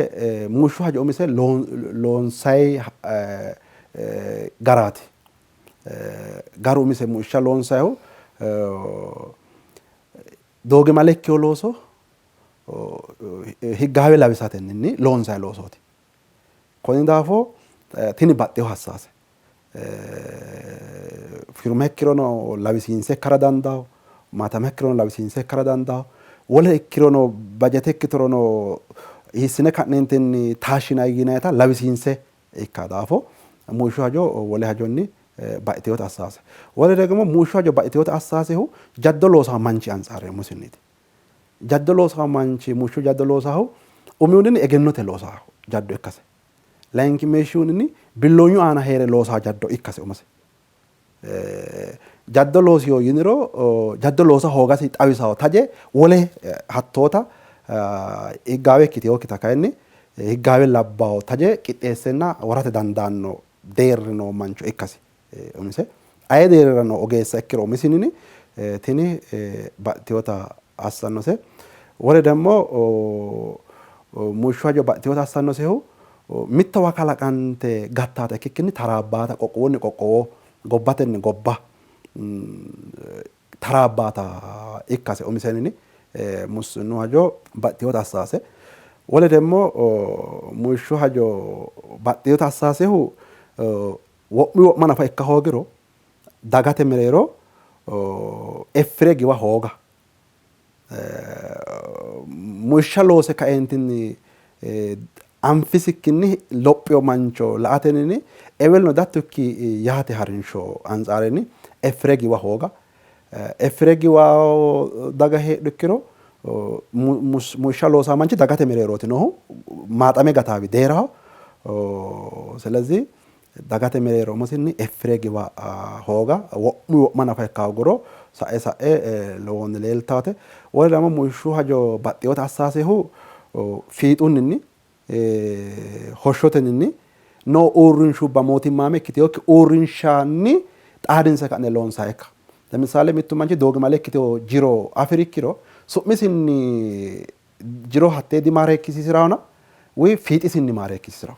muishshu hajo umise loonsayi garaati. Garu umise muishsha loonsayihu doogimale ikkewo looso higgaawe lawisatenni loonsanni loosooti. Konni daafo tini baxxeewo hassaase firma ikkirono lawisiinse ikkara dandawo, maatama ikkirono lawisiinse ikkara dandawo, wole ikkirono bajete ikkiturono hiissine ka'neentinni taashshinanni yinayita lawisiinse ikka daafo muishshu hajo wole hajonni baxxiteewota assaase. Wole ደግሞ muishshu hajo baxxiteewota assaasehu jaddo loosawo manchi antsare umusinniiti. Jaddo loosawo manchi muishshu jaddo loosahu umihunni egennote loosawo jaddo ikkase. Layinkimeeshshihunni billoonyu aana hee're loosawo jaddo ikkase umose. Jaddo loosiyo yiniro jaddo loosa hoogasi xawisawo taje wole hattoota higgaawe ikkitinokkita kayinni higgaawe labbawo taje qixxeessenna worate dandaanno deerri noo mancho ikkasi umise aye deerrira noo ogeessa ikkiro umisinni tini baxxinota assannose. Wole ደግሞ muishshu hajo baxxinota assannosehu mittowa kalaqante gattaata ikkikkinni taraabbaata qoqqowunni qoqqowo gobbatenni gobba taraabbaata ikkase umisenni mussinnu hajo baxxinota assaase. Wole ደግሞ muishshu hajo baxxinota assaasehu wo'mu wo'ma nafa ikka hoogiro dagate mereero effire giwa hooga muishsha loose kaeentinni anfisikkinni lophiyo mancho la''atenni ewelino dattukki yaate harinsho antsaarenni effire giwa hooga effire giwa daga heedhu ikkiro muishsha loosaa manchi dagate mereerooti noohu maaxame gataawi deeraho. ስለዚህ dagate mereero umosinni effire giwa hooga wo'mu wo'ma nafa ikka hooguro sa'e sa'e lowohunni leeltaate. Wole ደግሞ muishshu hajo baxxinota assaasehu fiixunninni hoshshotenni noo uurrinshubba mootimmaame ikkitinokki uurrinshanni xaadinse ka'ne loonsanni ikka. ለምሳሌ mittu manchi doogimale ikkitino jiro afirikkiro su'misinni jiro hattee dimaareekkisiisirawona woyi fiixisinni maareekkisiisirawo.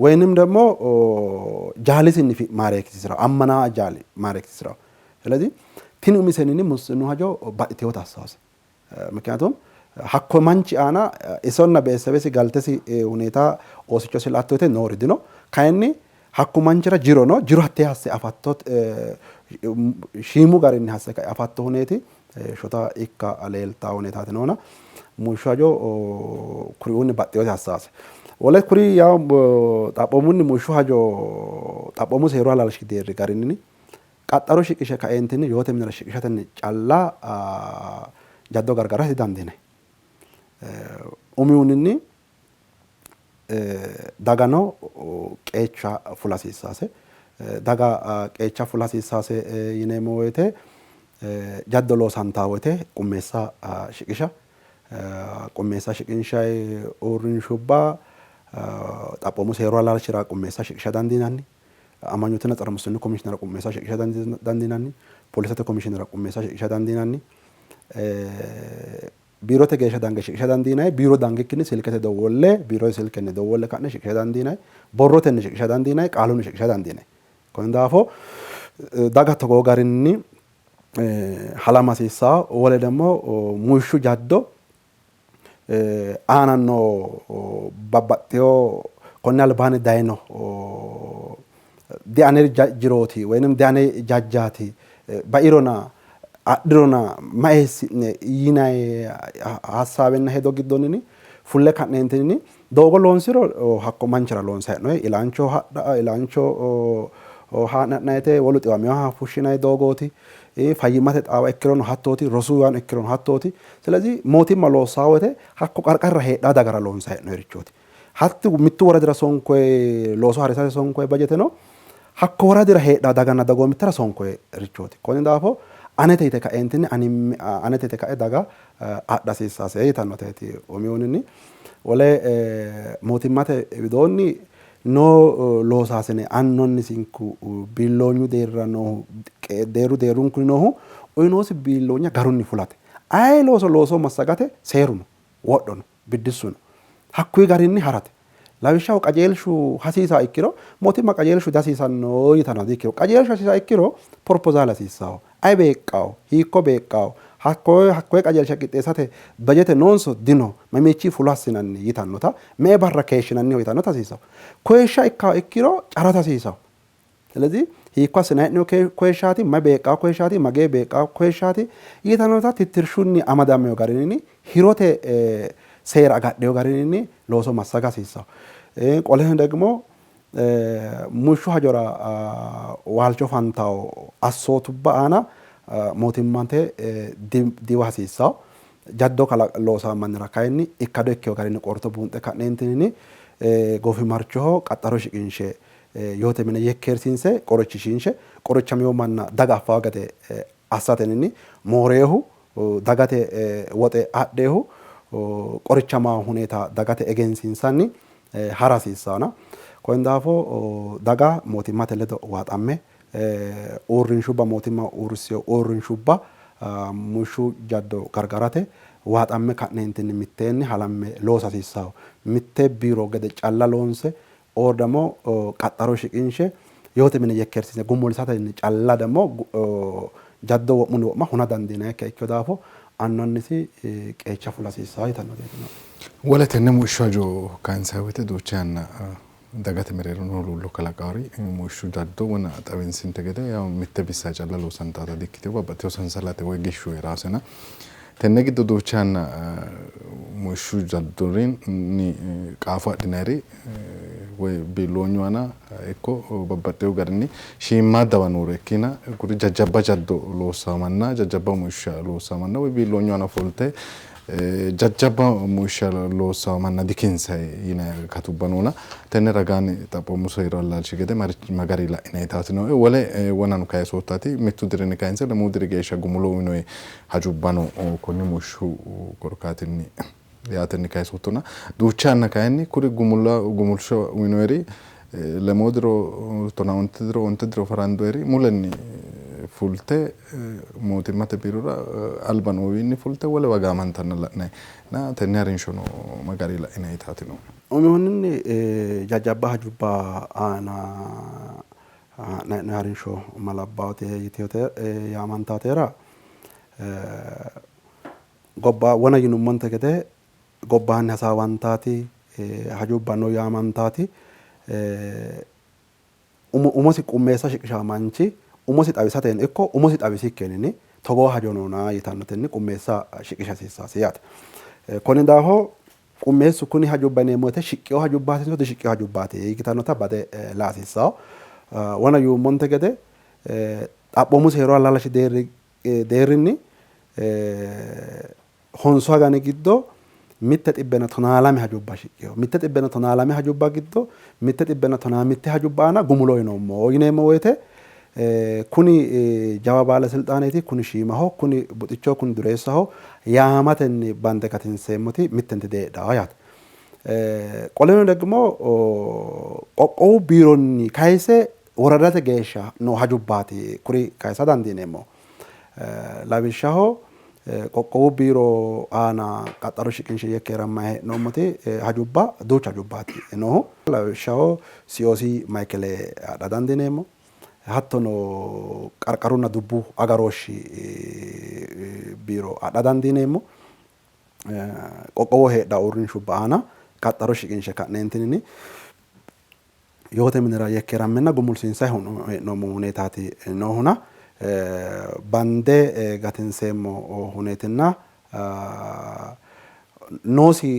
ወይንም ደግሞ jaalisinni maareekkisiisirawo ammana jaali maareekkisiisirawo. ስለዚህ tini umisenni mussinnu hajo baxxinota assaase. ምክንያቱም hakko manchi aana isonna beetesebesi galtesi ሁኔታ oosichosi la''atto woyte noori dino. Kayinni hakku manchira jiro no, jiro hattee hasse afatto shiimu garinni hasse kae afatto huneeti shota ikka leeltaa huneetaati noona muishshu hajo kuriuunni baxxinote assaase. Wole kuri yaw xaphoomunni muishshu hajo xaphoomu seeru halalshi deerri garinni qaxxaro shiqishe kaeentinni yoote minira shiqishatenni calla jaddo gargara didandiinanni. Umihunni dagano qeecha fula hasiissaase. Daga qeecha fula hasiissaase yineemmo woyte jaddo loosantaa woyte qummeessa shiqisha qummeessa shiqinshayi uurrinshubba xaphoomu seeru halalshira qummeessa shiqisha dandiinanni. Amanyootunna tsere mussinnu komishinera qummeessa shiqisha dandiinanni. Poolisete komishinera qummeessa shiqisha dandiinanni. Biirote geeshsha dange shiqisha dandiinanni. Biiro dangikkinni silkete dowwolle biirote silkenni dowwolle ka'ne shiqisha dandiinanni. Borrotenni shiqisha dandiinanni. Qaalunni shiqisha dandiinanni. Konni daafo daga togoo garinni halama hasiissawo. Wole ደግሞ muishshu jaddo aana noo babbaxxewo konni albaanni dayino diane jirooti woynim diane jajjaati bairona adhirona ma eessi'ne yinayi hassaawenna hedo giddonni fulle ka'neentinni doogo loonsiro hakko manchira loonsayi hee'noyi ilaancho hadha ilaancho haa'ne ha'nayite wolu xiwaminoha fushshinayi doogooti. Fayyimmate xaawa ikkirono hattooti, rosu yaano ikkirono hattooti. ስለዚህ mootimma loossaa woyte hakko qarqarra heedhaa dagara loonsayi hee'noyirichooti. Hatti mittu woradira sonkoyi looso harisate sonkoyi bajeteno hakko woradira heedhaa daganna dagoomittera sonkoyirichooti. Konni daafo anete yite kaeentinni anete yite ka'e daga adha hasiissaase yitannoteeti umihunni. Wole mootimmate widoonni noo loosaasine annonnisinku biilloonyu deerra noohu deerru deerrunkunni noohu uyinoosi biilloonya garunni fulate. Aye looso looso massagate seeru no, wodho no, biddissu no. Hakkuyi garinni harate. Lawishshaho qajeelshu hasiisaa ikkiro mootimma qajeelshu dihasiisanno yitanno dikkiro qajeelshu hasiisaa ikkiro proposal hasiissawo. Ayi beeqqawo, hiikko beeqqawo, Hakkoye qajeelsha qixxeessate bajete noonso dino, mamiichi fulo assinanni yitannota, me''e barra keeshshinanniho yitannota hasiisawo. Koyishsha ikkawo ikkiro carata hasiisawo. ስለዚህ hiikko assinanni hee'noonni koyishshaati, may beeqqawo koyishshaati, magee beeqqawo koyishshaati yitannota tittirshunni amadamino garinni hirote seera agadhino garinni looso massaga hasiissawo. Qoleno ደግሞ muishshu hajora waalcho fantawo assootubba aana mootimmate diwa hasiissawo. Jaddo loosawo mannira kayinni ikkado ikkino garinni qorto buunxe ka'neentinni goofimarchoho qaxxaro shiqinshe yoote mine yekkeersiinse qorichishiinshe qorichamino manna daga affawo gede assatenni mooreehu dagate woxe adheehu qorichamawo huneeta dagate egensiinsanni hara hasiissawona. Konni daafo daga mootimmate ledo waaxamme uurrinshubba mootimma uurrissino uurrinshubba muishshu jaddo gargarate waaxamme ka'neentinni mitteenni halamme loosa hasiissawo. Mitte biiro gede calla loonse or ደግሞ qaxxaro shiqinshe yoote mine yekkeersiinse gumulsatenni calla ደግሞ jaddo wo'munni wo'ma huna dandiinannikkiha ikkino daafo annu annisi qeecha fula hasiissawo yitannoteeti nooe. Wole tenne muishshu hajo kayinsanni woyte duucha yanna dagate mereero noo huluullo kalaqaari muishshu jaddo wona xawinsinte gede yaw mitte bissa calla loosantaata dikkitino, babbaxxitewo sansalate woy gishshu hee'raasena tenne giddo duucha yanna muishshu jaddorinni qaafo adhinayiri woy biilloonyu aana ikko babbaxxewo garinni shiimmaaddawa noore ikkina kuri jajjabba jaddo loossawo manna jajjabba muishsha loossawo manna woy biilloonyu aana ofolte jajjabba muishsha loossawo manna dikinsayi yinanni akatubba noona tenne ragaanni xaphoomu seeru allaalshi gede ma gari la'inayitaati nooe. Wole wonano kayisoottati mittu dirinni kayinse lemuu diri geeshsha gumulo uyinoyi hajubba no konni muishshu korkaatinni yaatenni kayisoottona duucha yanna kayinni kuri gumulsha uyinoyiri lemoo diro tonaa onte diro onte diro farandoyiri mulenni fulte mootimmate biirora alba noowiinni fulte wolewa gaamantanna la'nanni na tenne harinshono ma gari la'inayitaati noohu? Umihunni jajjabba hajubba aana ha'nanni harinsho ma labbawote yiteyote yaamantatera gobba wona yinummonte gede gobbaanni hasaawantaati hajubba no yaamantaati umosi qummeessa shiqishaa manchi umosi xawisatenni ikko umosi xawisikkinni togoo hajo noona yitannotenni qummeessa shiqisha hasiissaasi yaate. Konni daafo qummeessu kuni hajubba yineemmo woyte shiqqino hajubbaatinso dishiqqino hajubbaati yitannota bade la hasiissawo. Wona yuummonte gede xaphoomu seeru allaalashi deerrinni honsu agani giddo mitte xibbenna tonaa lame hajubba shiqqino. Mitte xibbenna tonaa lame hajubba giddo mitte xibbenna tonaa mitte hajubba aana gumulo yinoommo yineemmo woyte kuni jawa baalesilxaaneeti, kuni shiimaho, kuni buxichoho, kuni dureessaho yaamatenni bande gatinseemmoti mittenti diheedhanno yaate. Qoleno ደግሞ qoqqowu biironni kayise woradate geeshsha noo hajubbaati kuri kayisa dandiineemmo. Lawishshaho qoqqowu biiro aana qaxxaro shiqinshe yekkeerammanni hee'noommoti hajubba duucha hajubbaati noohu. Lawishshaho COC Maykele adha dandiineemmo. Hattono qarqarunna dubbu agarooshshi biiro adha dandiineemmo. Qoqqowoho heedhanno uurrinshubba aana qaxxaro shiqinshe ka'neentinni yoote minira yekkeerammenna gumulsiinsanni hee'noommo huneetaati noohuna bande gatinseemmo huneetinna noosi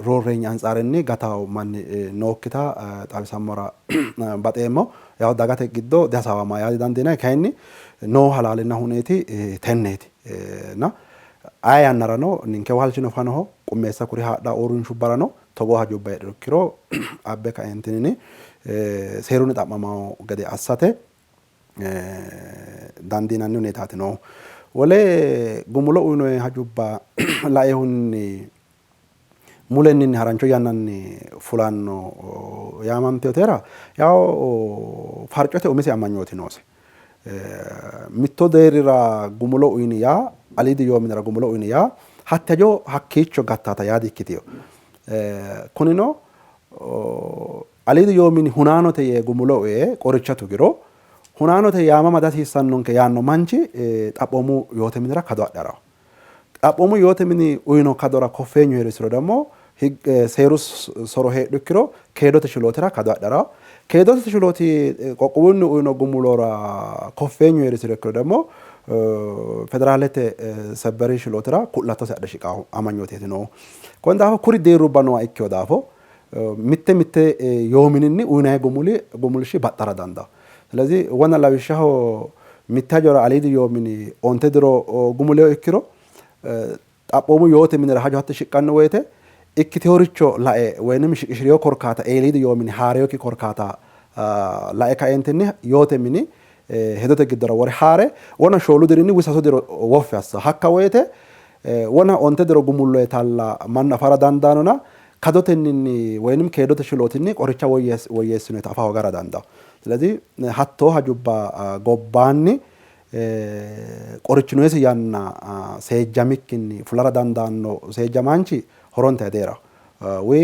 roorreenyi antsaarenni gatawo manni nookkita xawisammora baxeemmo. Yawo dagate giddo dihasaawama yaa didandiinanni, kayinni noo halaalinna huneeti tenneeti na aye yannarano ninke waalchino fanoho qummeessa kuri haadha uurrinshubbarano togoo hajubba heedhuro ikkiro abbe kaeentinni seerunni xa'mamawo gede assate dandiinanni huneetaati noohu. Wole gumulo uyinoyi hajubba lainohunni mulenninni harancho yannanni fulanno yaamantewotera yawo farcote umise amanyooti noose. Mitto deerrira gumulo uyini yaa aliidi yoo minira gumulo uyini yaa hatti hajo hakkiicho gattata yaa dikkitino. Kunino aliidi yoo mini hunaanote yee gumulo uye qoricha tugiro hunaanote yaamama dihasiissannonke yaanno manchi xaphoomu yoote minira kado adhe ha'ranno. Xaphoomu yoote mini uyino kadora koffeenyu hee'risiro ደግሞ seeru soro heedhu ikkiro keedote shilootira kado adhara, keedote shilooti qoqqowunni uyino gumulora koffeenyu hee'risiro ikkiro ደግሞ federaalete sebberi shilootira ku'lattose adhe shiqawo amanyooteeti noohu. Konni daafo kuri deerrubba nooha ikkewo daafo mitte mitte yoo mininni uyinayi gumuli gumulshi baxxara dandawo. ስለዚህ wona lawishshaho mitte hajora aliidi yoo mini 5 diro gumulewo ikkiro xaphoomu yoote minira hajo hatte shiqqanno woyte ikkiteworicho lae woynim shiqishiriyo korkaata eeliidi yoo mini haareyokki korkaata lae kaentinni yoote mini hedote giddora wore haare wona 4 dirinni woy 3 diro woffi assa hakka woyte wona 5 diro gumulloyitalla mannu afara dandaanona kadotenninni woynim keedote shilootinni qoricha woyyeessinoyita afa hoogara dandawo. ስለዚህ hattoo hajubba gobbaanni qorichinoyisi yanna seejjamikkinni fulara dandaanno seejjamaanchi horonta hedeeraho. Woy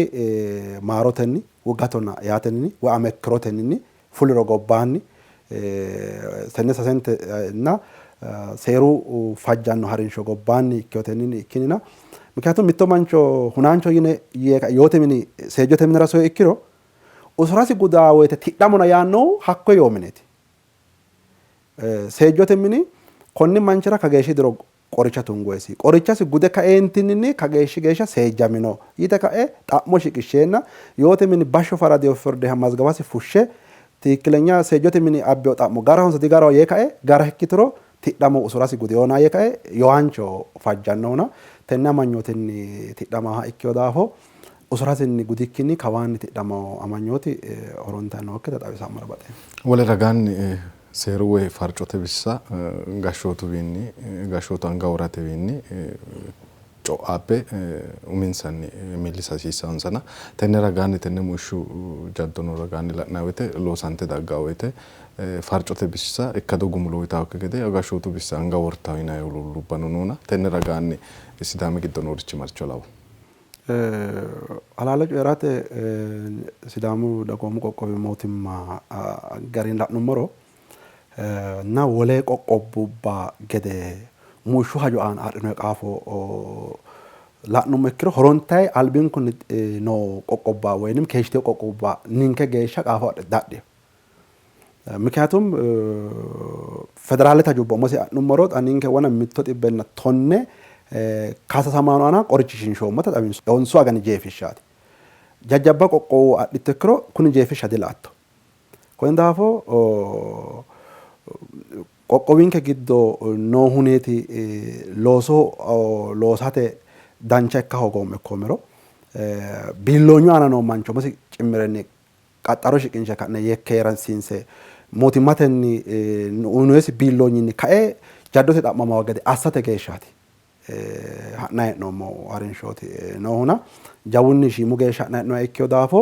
maarotenni woy gatona yaatenni woy amekkirotenni fuliro gobbaanni tenne sasentenna seeru fajjanno harinsho gobbaanni ikkiyotenni ikkinina ምክንያቱም mitto mancho hunaancho yine yoote mini seejjote minira soye ikkiro usurasi gudaa woyte tidhamona yaannohu hakko yoo mineeti. Seejjote mini konni manchira kageeshshi diro qoricha tungoyesi qorichasi gude kaeentinni kageeshshi geeshsha seejjamino yite ka'e xa'mo shiqishsheenna yoote mini bashsho faradiyo firdeha mazgabasi fushshe ትክክለኛ seejjote mini abbeyo xa'mo garahonso digaraho yee kae gara ikkituro tidhamo usurasi gudeyona yee kae yowaancho fajjannohuna tenne amanyootinni tidhamaha ikkewo daafo usurasinni gudikkinni kawaanni tidhamo amanyooti horonta nookkita xawisammora baxeemmo. Wole ragaanni seeru woy farcote bissa gashshootuwiinni gashshootu anga woratewiinni co'aabbe uminsanni millisa hasiissaansana tenne ragaanni tenne muishshu jaddono ragaanni la'nanni woyte loosante daggaa woyte farcote bissa ikkado gumulo uyitaakki gede gashshootu bissa anga wortawo yinayi huluullubbano noona tenne ragaanni Sidaami giddo noorichi maricho lawo? Halaale coyi'rate Sidaamu dagoomu qoqqowi mootimma garinni la'nummoro na wole qoqqowubba gede muishshu hajo aana adhinoyi qaafo la'nummo ikkiro horontayi albinkunni noo qoqqowubba woynim keeshshitewo qoqqowubba ninke geeshsha qaafo adhino. ምክንያቱም federaalete hajubba umose adhinummoro xa ninke wona 110 kasasamaano aana qorichishiinshoommota xawinso honsu agani jeefishshaati. Jajjabba qoqqowu adhitto ikkiro kuni jeefishsha dila'atto. Konni daafo qoqqowinke giddo noo huneeti looso loosate dancha ikka hoogoomme ikkoomero biilloonyu aana noo mancho umosi cimmirenni qaxxaro shiqinshe ka'ne yekkeerasiinse mootimmatenni uyinoyisi biilloonyinni kae jaddote xa'mamawo gede assate geeshshaati ha'nayi hee'noommo harinshooti noohuna jawunni shiimu geeshsha ha'nayi hee'noha ikkewo daafo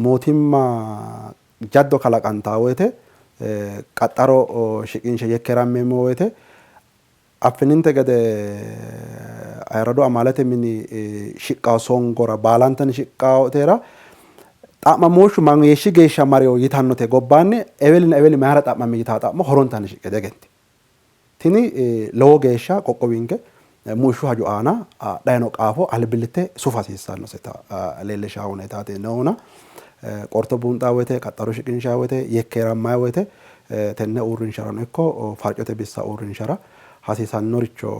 mootimma jaddo kalaqantaa woyte qaxxaro shiqinshe yekkeerammeemmo woyte affininte gede ayirrado amaalete mini shiqqawo songora baalantanni shiqqawotera xa'mamooshshu mageeshshi geeshsha mariyo yitannote gobbaanni ewelina eweli mayira xa'mami yitaa xa'mo horontanni shiqqe diegentino. Tini lowo geeshsha qoqqowinke muishshu hajo aana adhayino qaafo albillitte sufa hasiissannoseta leellishaa huneetaati noohuna qorto buunxaa woyte qaxxaro shiqinshaa woyte yekkeerammayi woyte tenne uurrinsharano ikko farcote bissa uurrinshara hasiisannoricho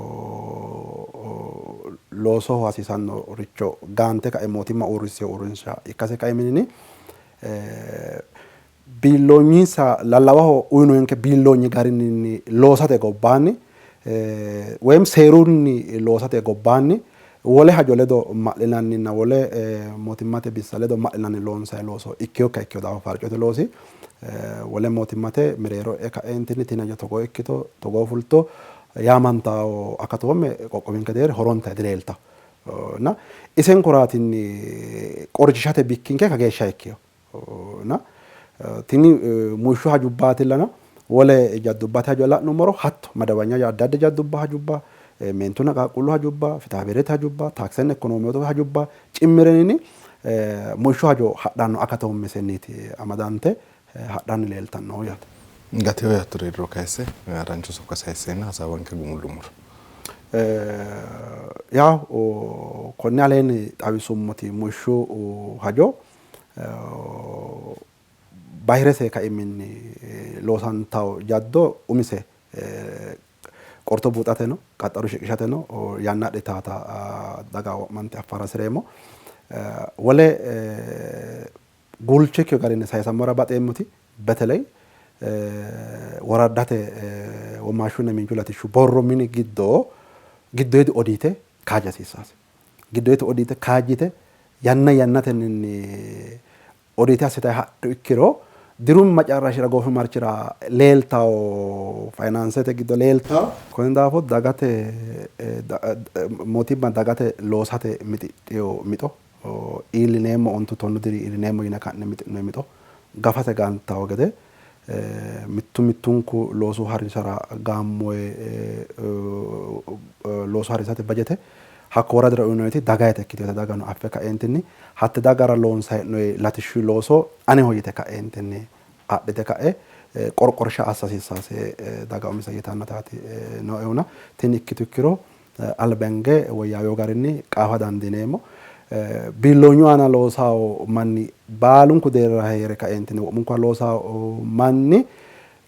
loosoho hasiisannoricho gaante ka'e mootimma uurrissino uurrinsha ikkase kaiminni biilloonyinsa lallawaho uyinonke biilloonyi garinni loosate gobbaanni woyim seerunni loosate gobbaanni wole hajo ledo ma'linanninna wole mootimmate bissa ledo ma'linanni loonsayi looso ikkeyokkiha ikkeyo daafo farcote loosi wole mootimmate mereero e'e ka'eentinni tini hajo togoo ikkito togoo fulto yaamantawo akatoomme qoqqowinke deerri horonta dileeltawo na isen koraatinni qorichishate bikkinke kageeshsha ikkeyo na tini muishshu hajubbaatillana wole jaddubbate hajo la'nummoro hatto madawanya addi addi jaddubba hajubba meentuna qaaqquullu hajubba fitaabeerete hajubba taaksenna ikkonoomete hajubba cimmirenini muishshu hajo hadhanno akatoommesenniiti amadante hadhanni leeltanno yaate. Gatewo yaattori heeriro kayisse harancho sokka sayisseenna hasaawanke gumullummoro. Yaw konni aleenni xawisummoti muishshu hajo bahirese kaiminni loosantawo jaddo umise qorto buuxateno qaxxaru shiqishateno yanna adhitaata daga wo'mante affara hasireemmo. Wole guulcho ikkino garinni sayisammora baxeemmoti beteley woraddate womaashshunna miinju latishshu borro mini giddo giddoyidi odiite kaajja hasiissaase. Giddoyidi odiite kaajjite yanna yannatenni odiite assitayi hadhu ikkiro diru macarrashira goofimarchira leeltawo fayinaansete giddo leeltawo. Konni daafo dagate mootimma dagate loosate mixidhino mixo iillineemmo ontu tonnu diri iillineemmo yine ka'ne mixi'noonni mixo gafate gantawo gede mittu mittunku loosu harisara gaammoye loosu harisate bajete hakko woradira uyinoonniti dagayita ikkitinote dagano affe ka'eentinni hatte dagara loonsanni hee'noonni latishshu looso aneho yite ka'eentinni adhite ka'e qorqorsha assa hasiissaase daga umise yitannotaati nooehuna tini ikkitu ikkiro albenge woyyaawino garinni qaafa dandiineemmo. Biilloonyu aana loosawo manni baalunku deerra heere kaeentinni wo'munkuwa loosawo manni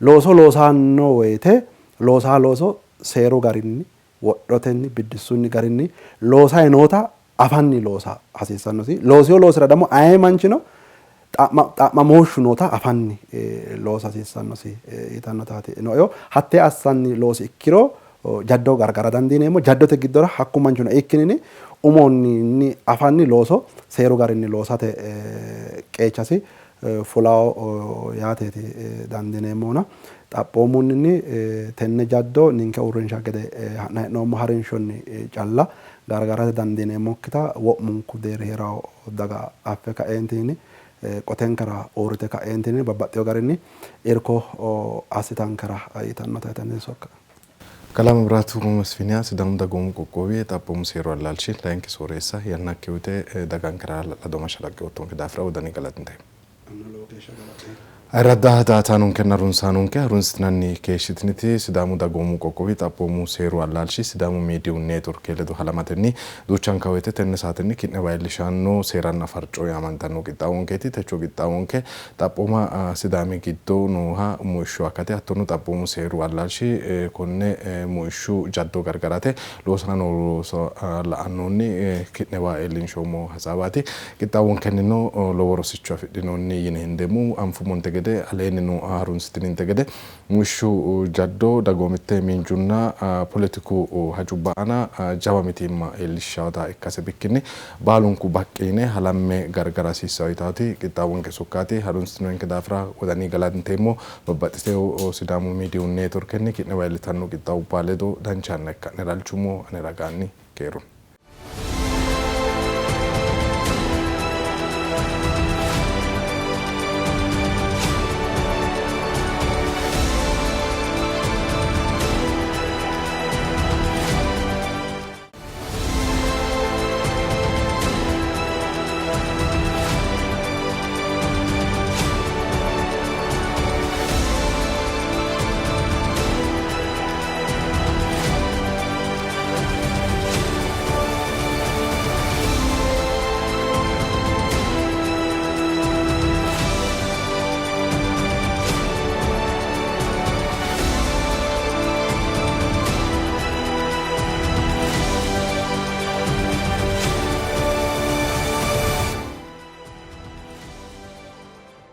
looso loosanno woyte loosaa looso seeru garinni wodhotenni biddissunni garinni loosayi noota afanni loosa hasiissannosi. Loosiyo loosira ደግሞ aye manchino xa'mamooshshu noota afanni loosa hasiissannosi yitannotaati nooeho. Hattee assanni loosi ikkiro jaddo gargara dandiineemmo. Jaddote giddora hakku manchino ikkinini umonni afanni looso seeru garinni loosate qeechasi fulawo yaateeti dandiineemmohuna. Xaphoomunni tenne jaddo ninke uurrinsha gede ha'nayi hee'noommo harinshonni calla gargarate dandiineemmokkita wo'munku deerri heerawo daga affe ka'eentinni qotenkera uurrite ka'eentinni babbaxxewo garinni irko assitankera yitannota tenne sokka. Kalaa Mebiraatu Mesfiniya Sidaamu Dagoomu Qoqqowi Xaphoomu Seeru Allaalshi layinki sooreessa yannakki uyite dagankera hala'lado mashalaqqe oottonke daafira wodani galatinteemmo. Ayirradda daa''ataanonkenna harunsaanonke harunsitinanni keeshshitiniti Sidaamu Dagoomu Qoqqowi Xaphoomu Seeru Allaalshi Sidaamu Miidiyu Neetworke ledo halamatenni duuchanka woyte tenne saatenni ki'newa iillishanno seeranna farco yaamantanno qixxaawonkeeti. Techo qixxaawonke xaphooma Sidaami giddo nooha muishshu akate hattono xaphoomu seeru allaalshi konne muishshu jaddo gargarate loosanni noo looso la'annohunni ki'newa iillinshoommo hasaawaati. Qixxaawonkennino lowo rosicho afidhinoonni yine hendeemmo. Anfummonte gede aleenni nooha harunsitininte gede muishshu jaddo dagoomitte, miinjunna poletiku hajubba aana jawa mitiimma iillishshawota ikkase bikkinni baalunku baqqi yine halamme gargara hasiissanno yitaati qixxaawonke sokkaati. Harunsitinonke daafira wodani galanteemmo. Babbaxxitewo Sidaamu miidiyu neetworkenni ki'newa iillitanno qixxaawubba ledo dancha yanna ikka'nera halchummo. Ane ragaanni keerunni.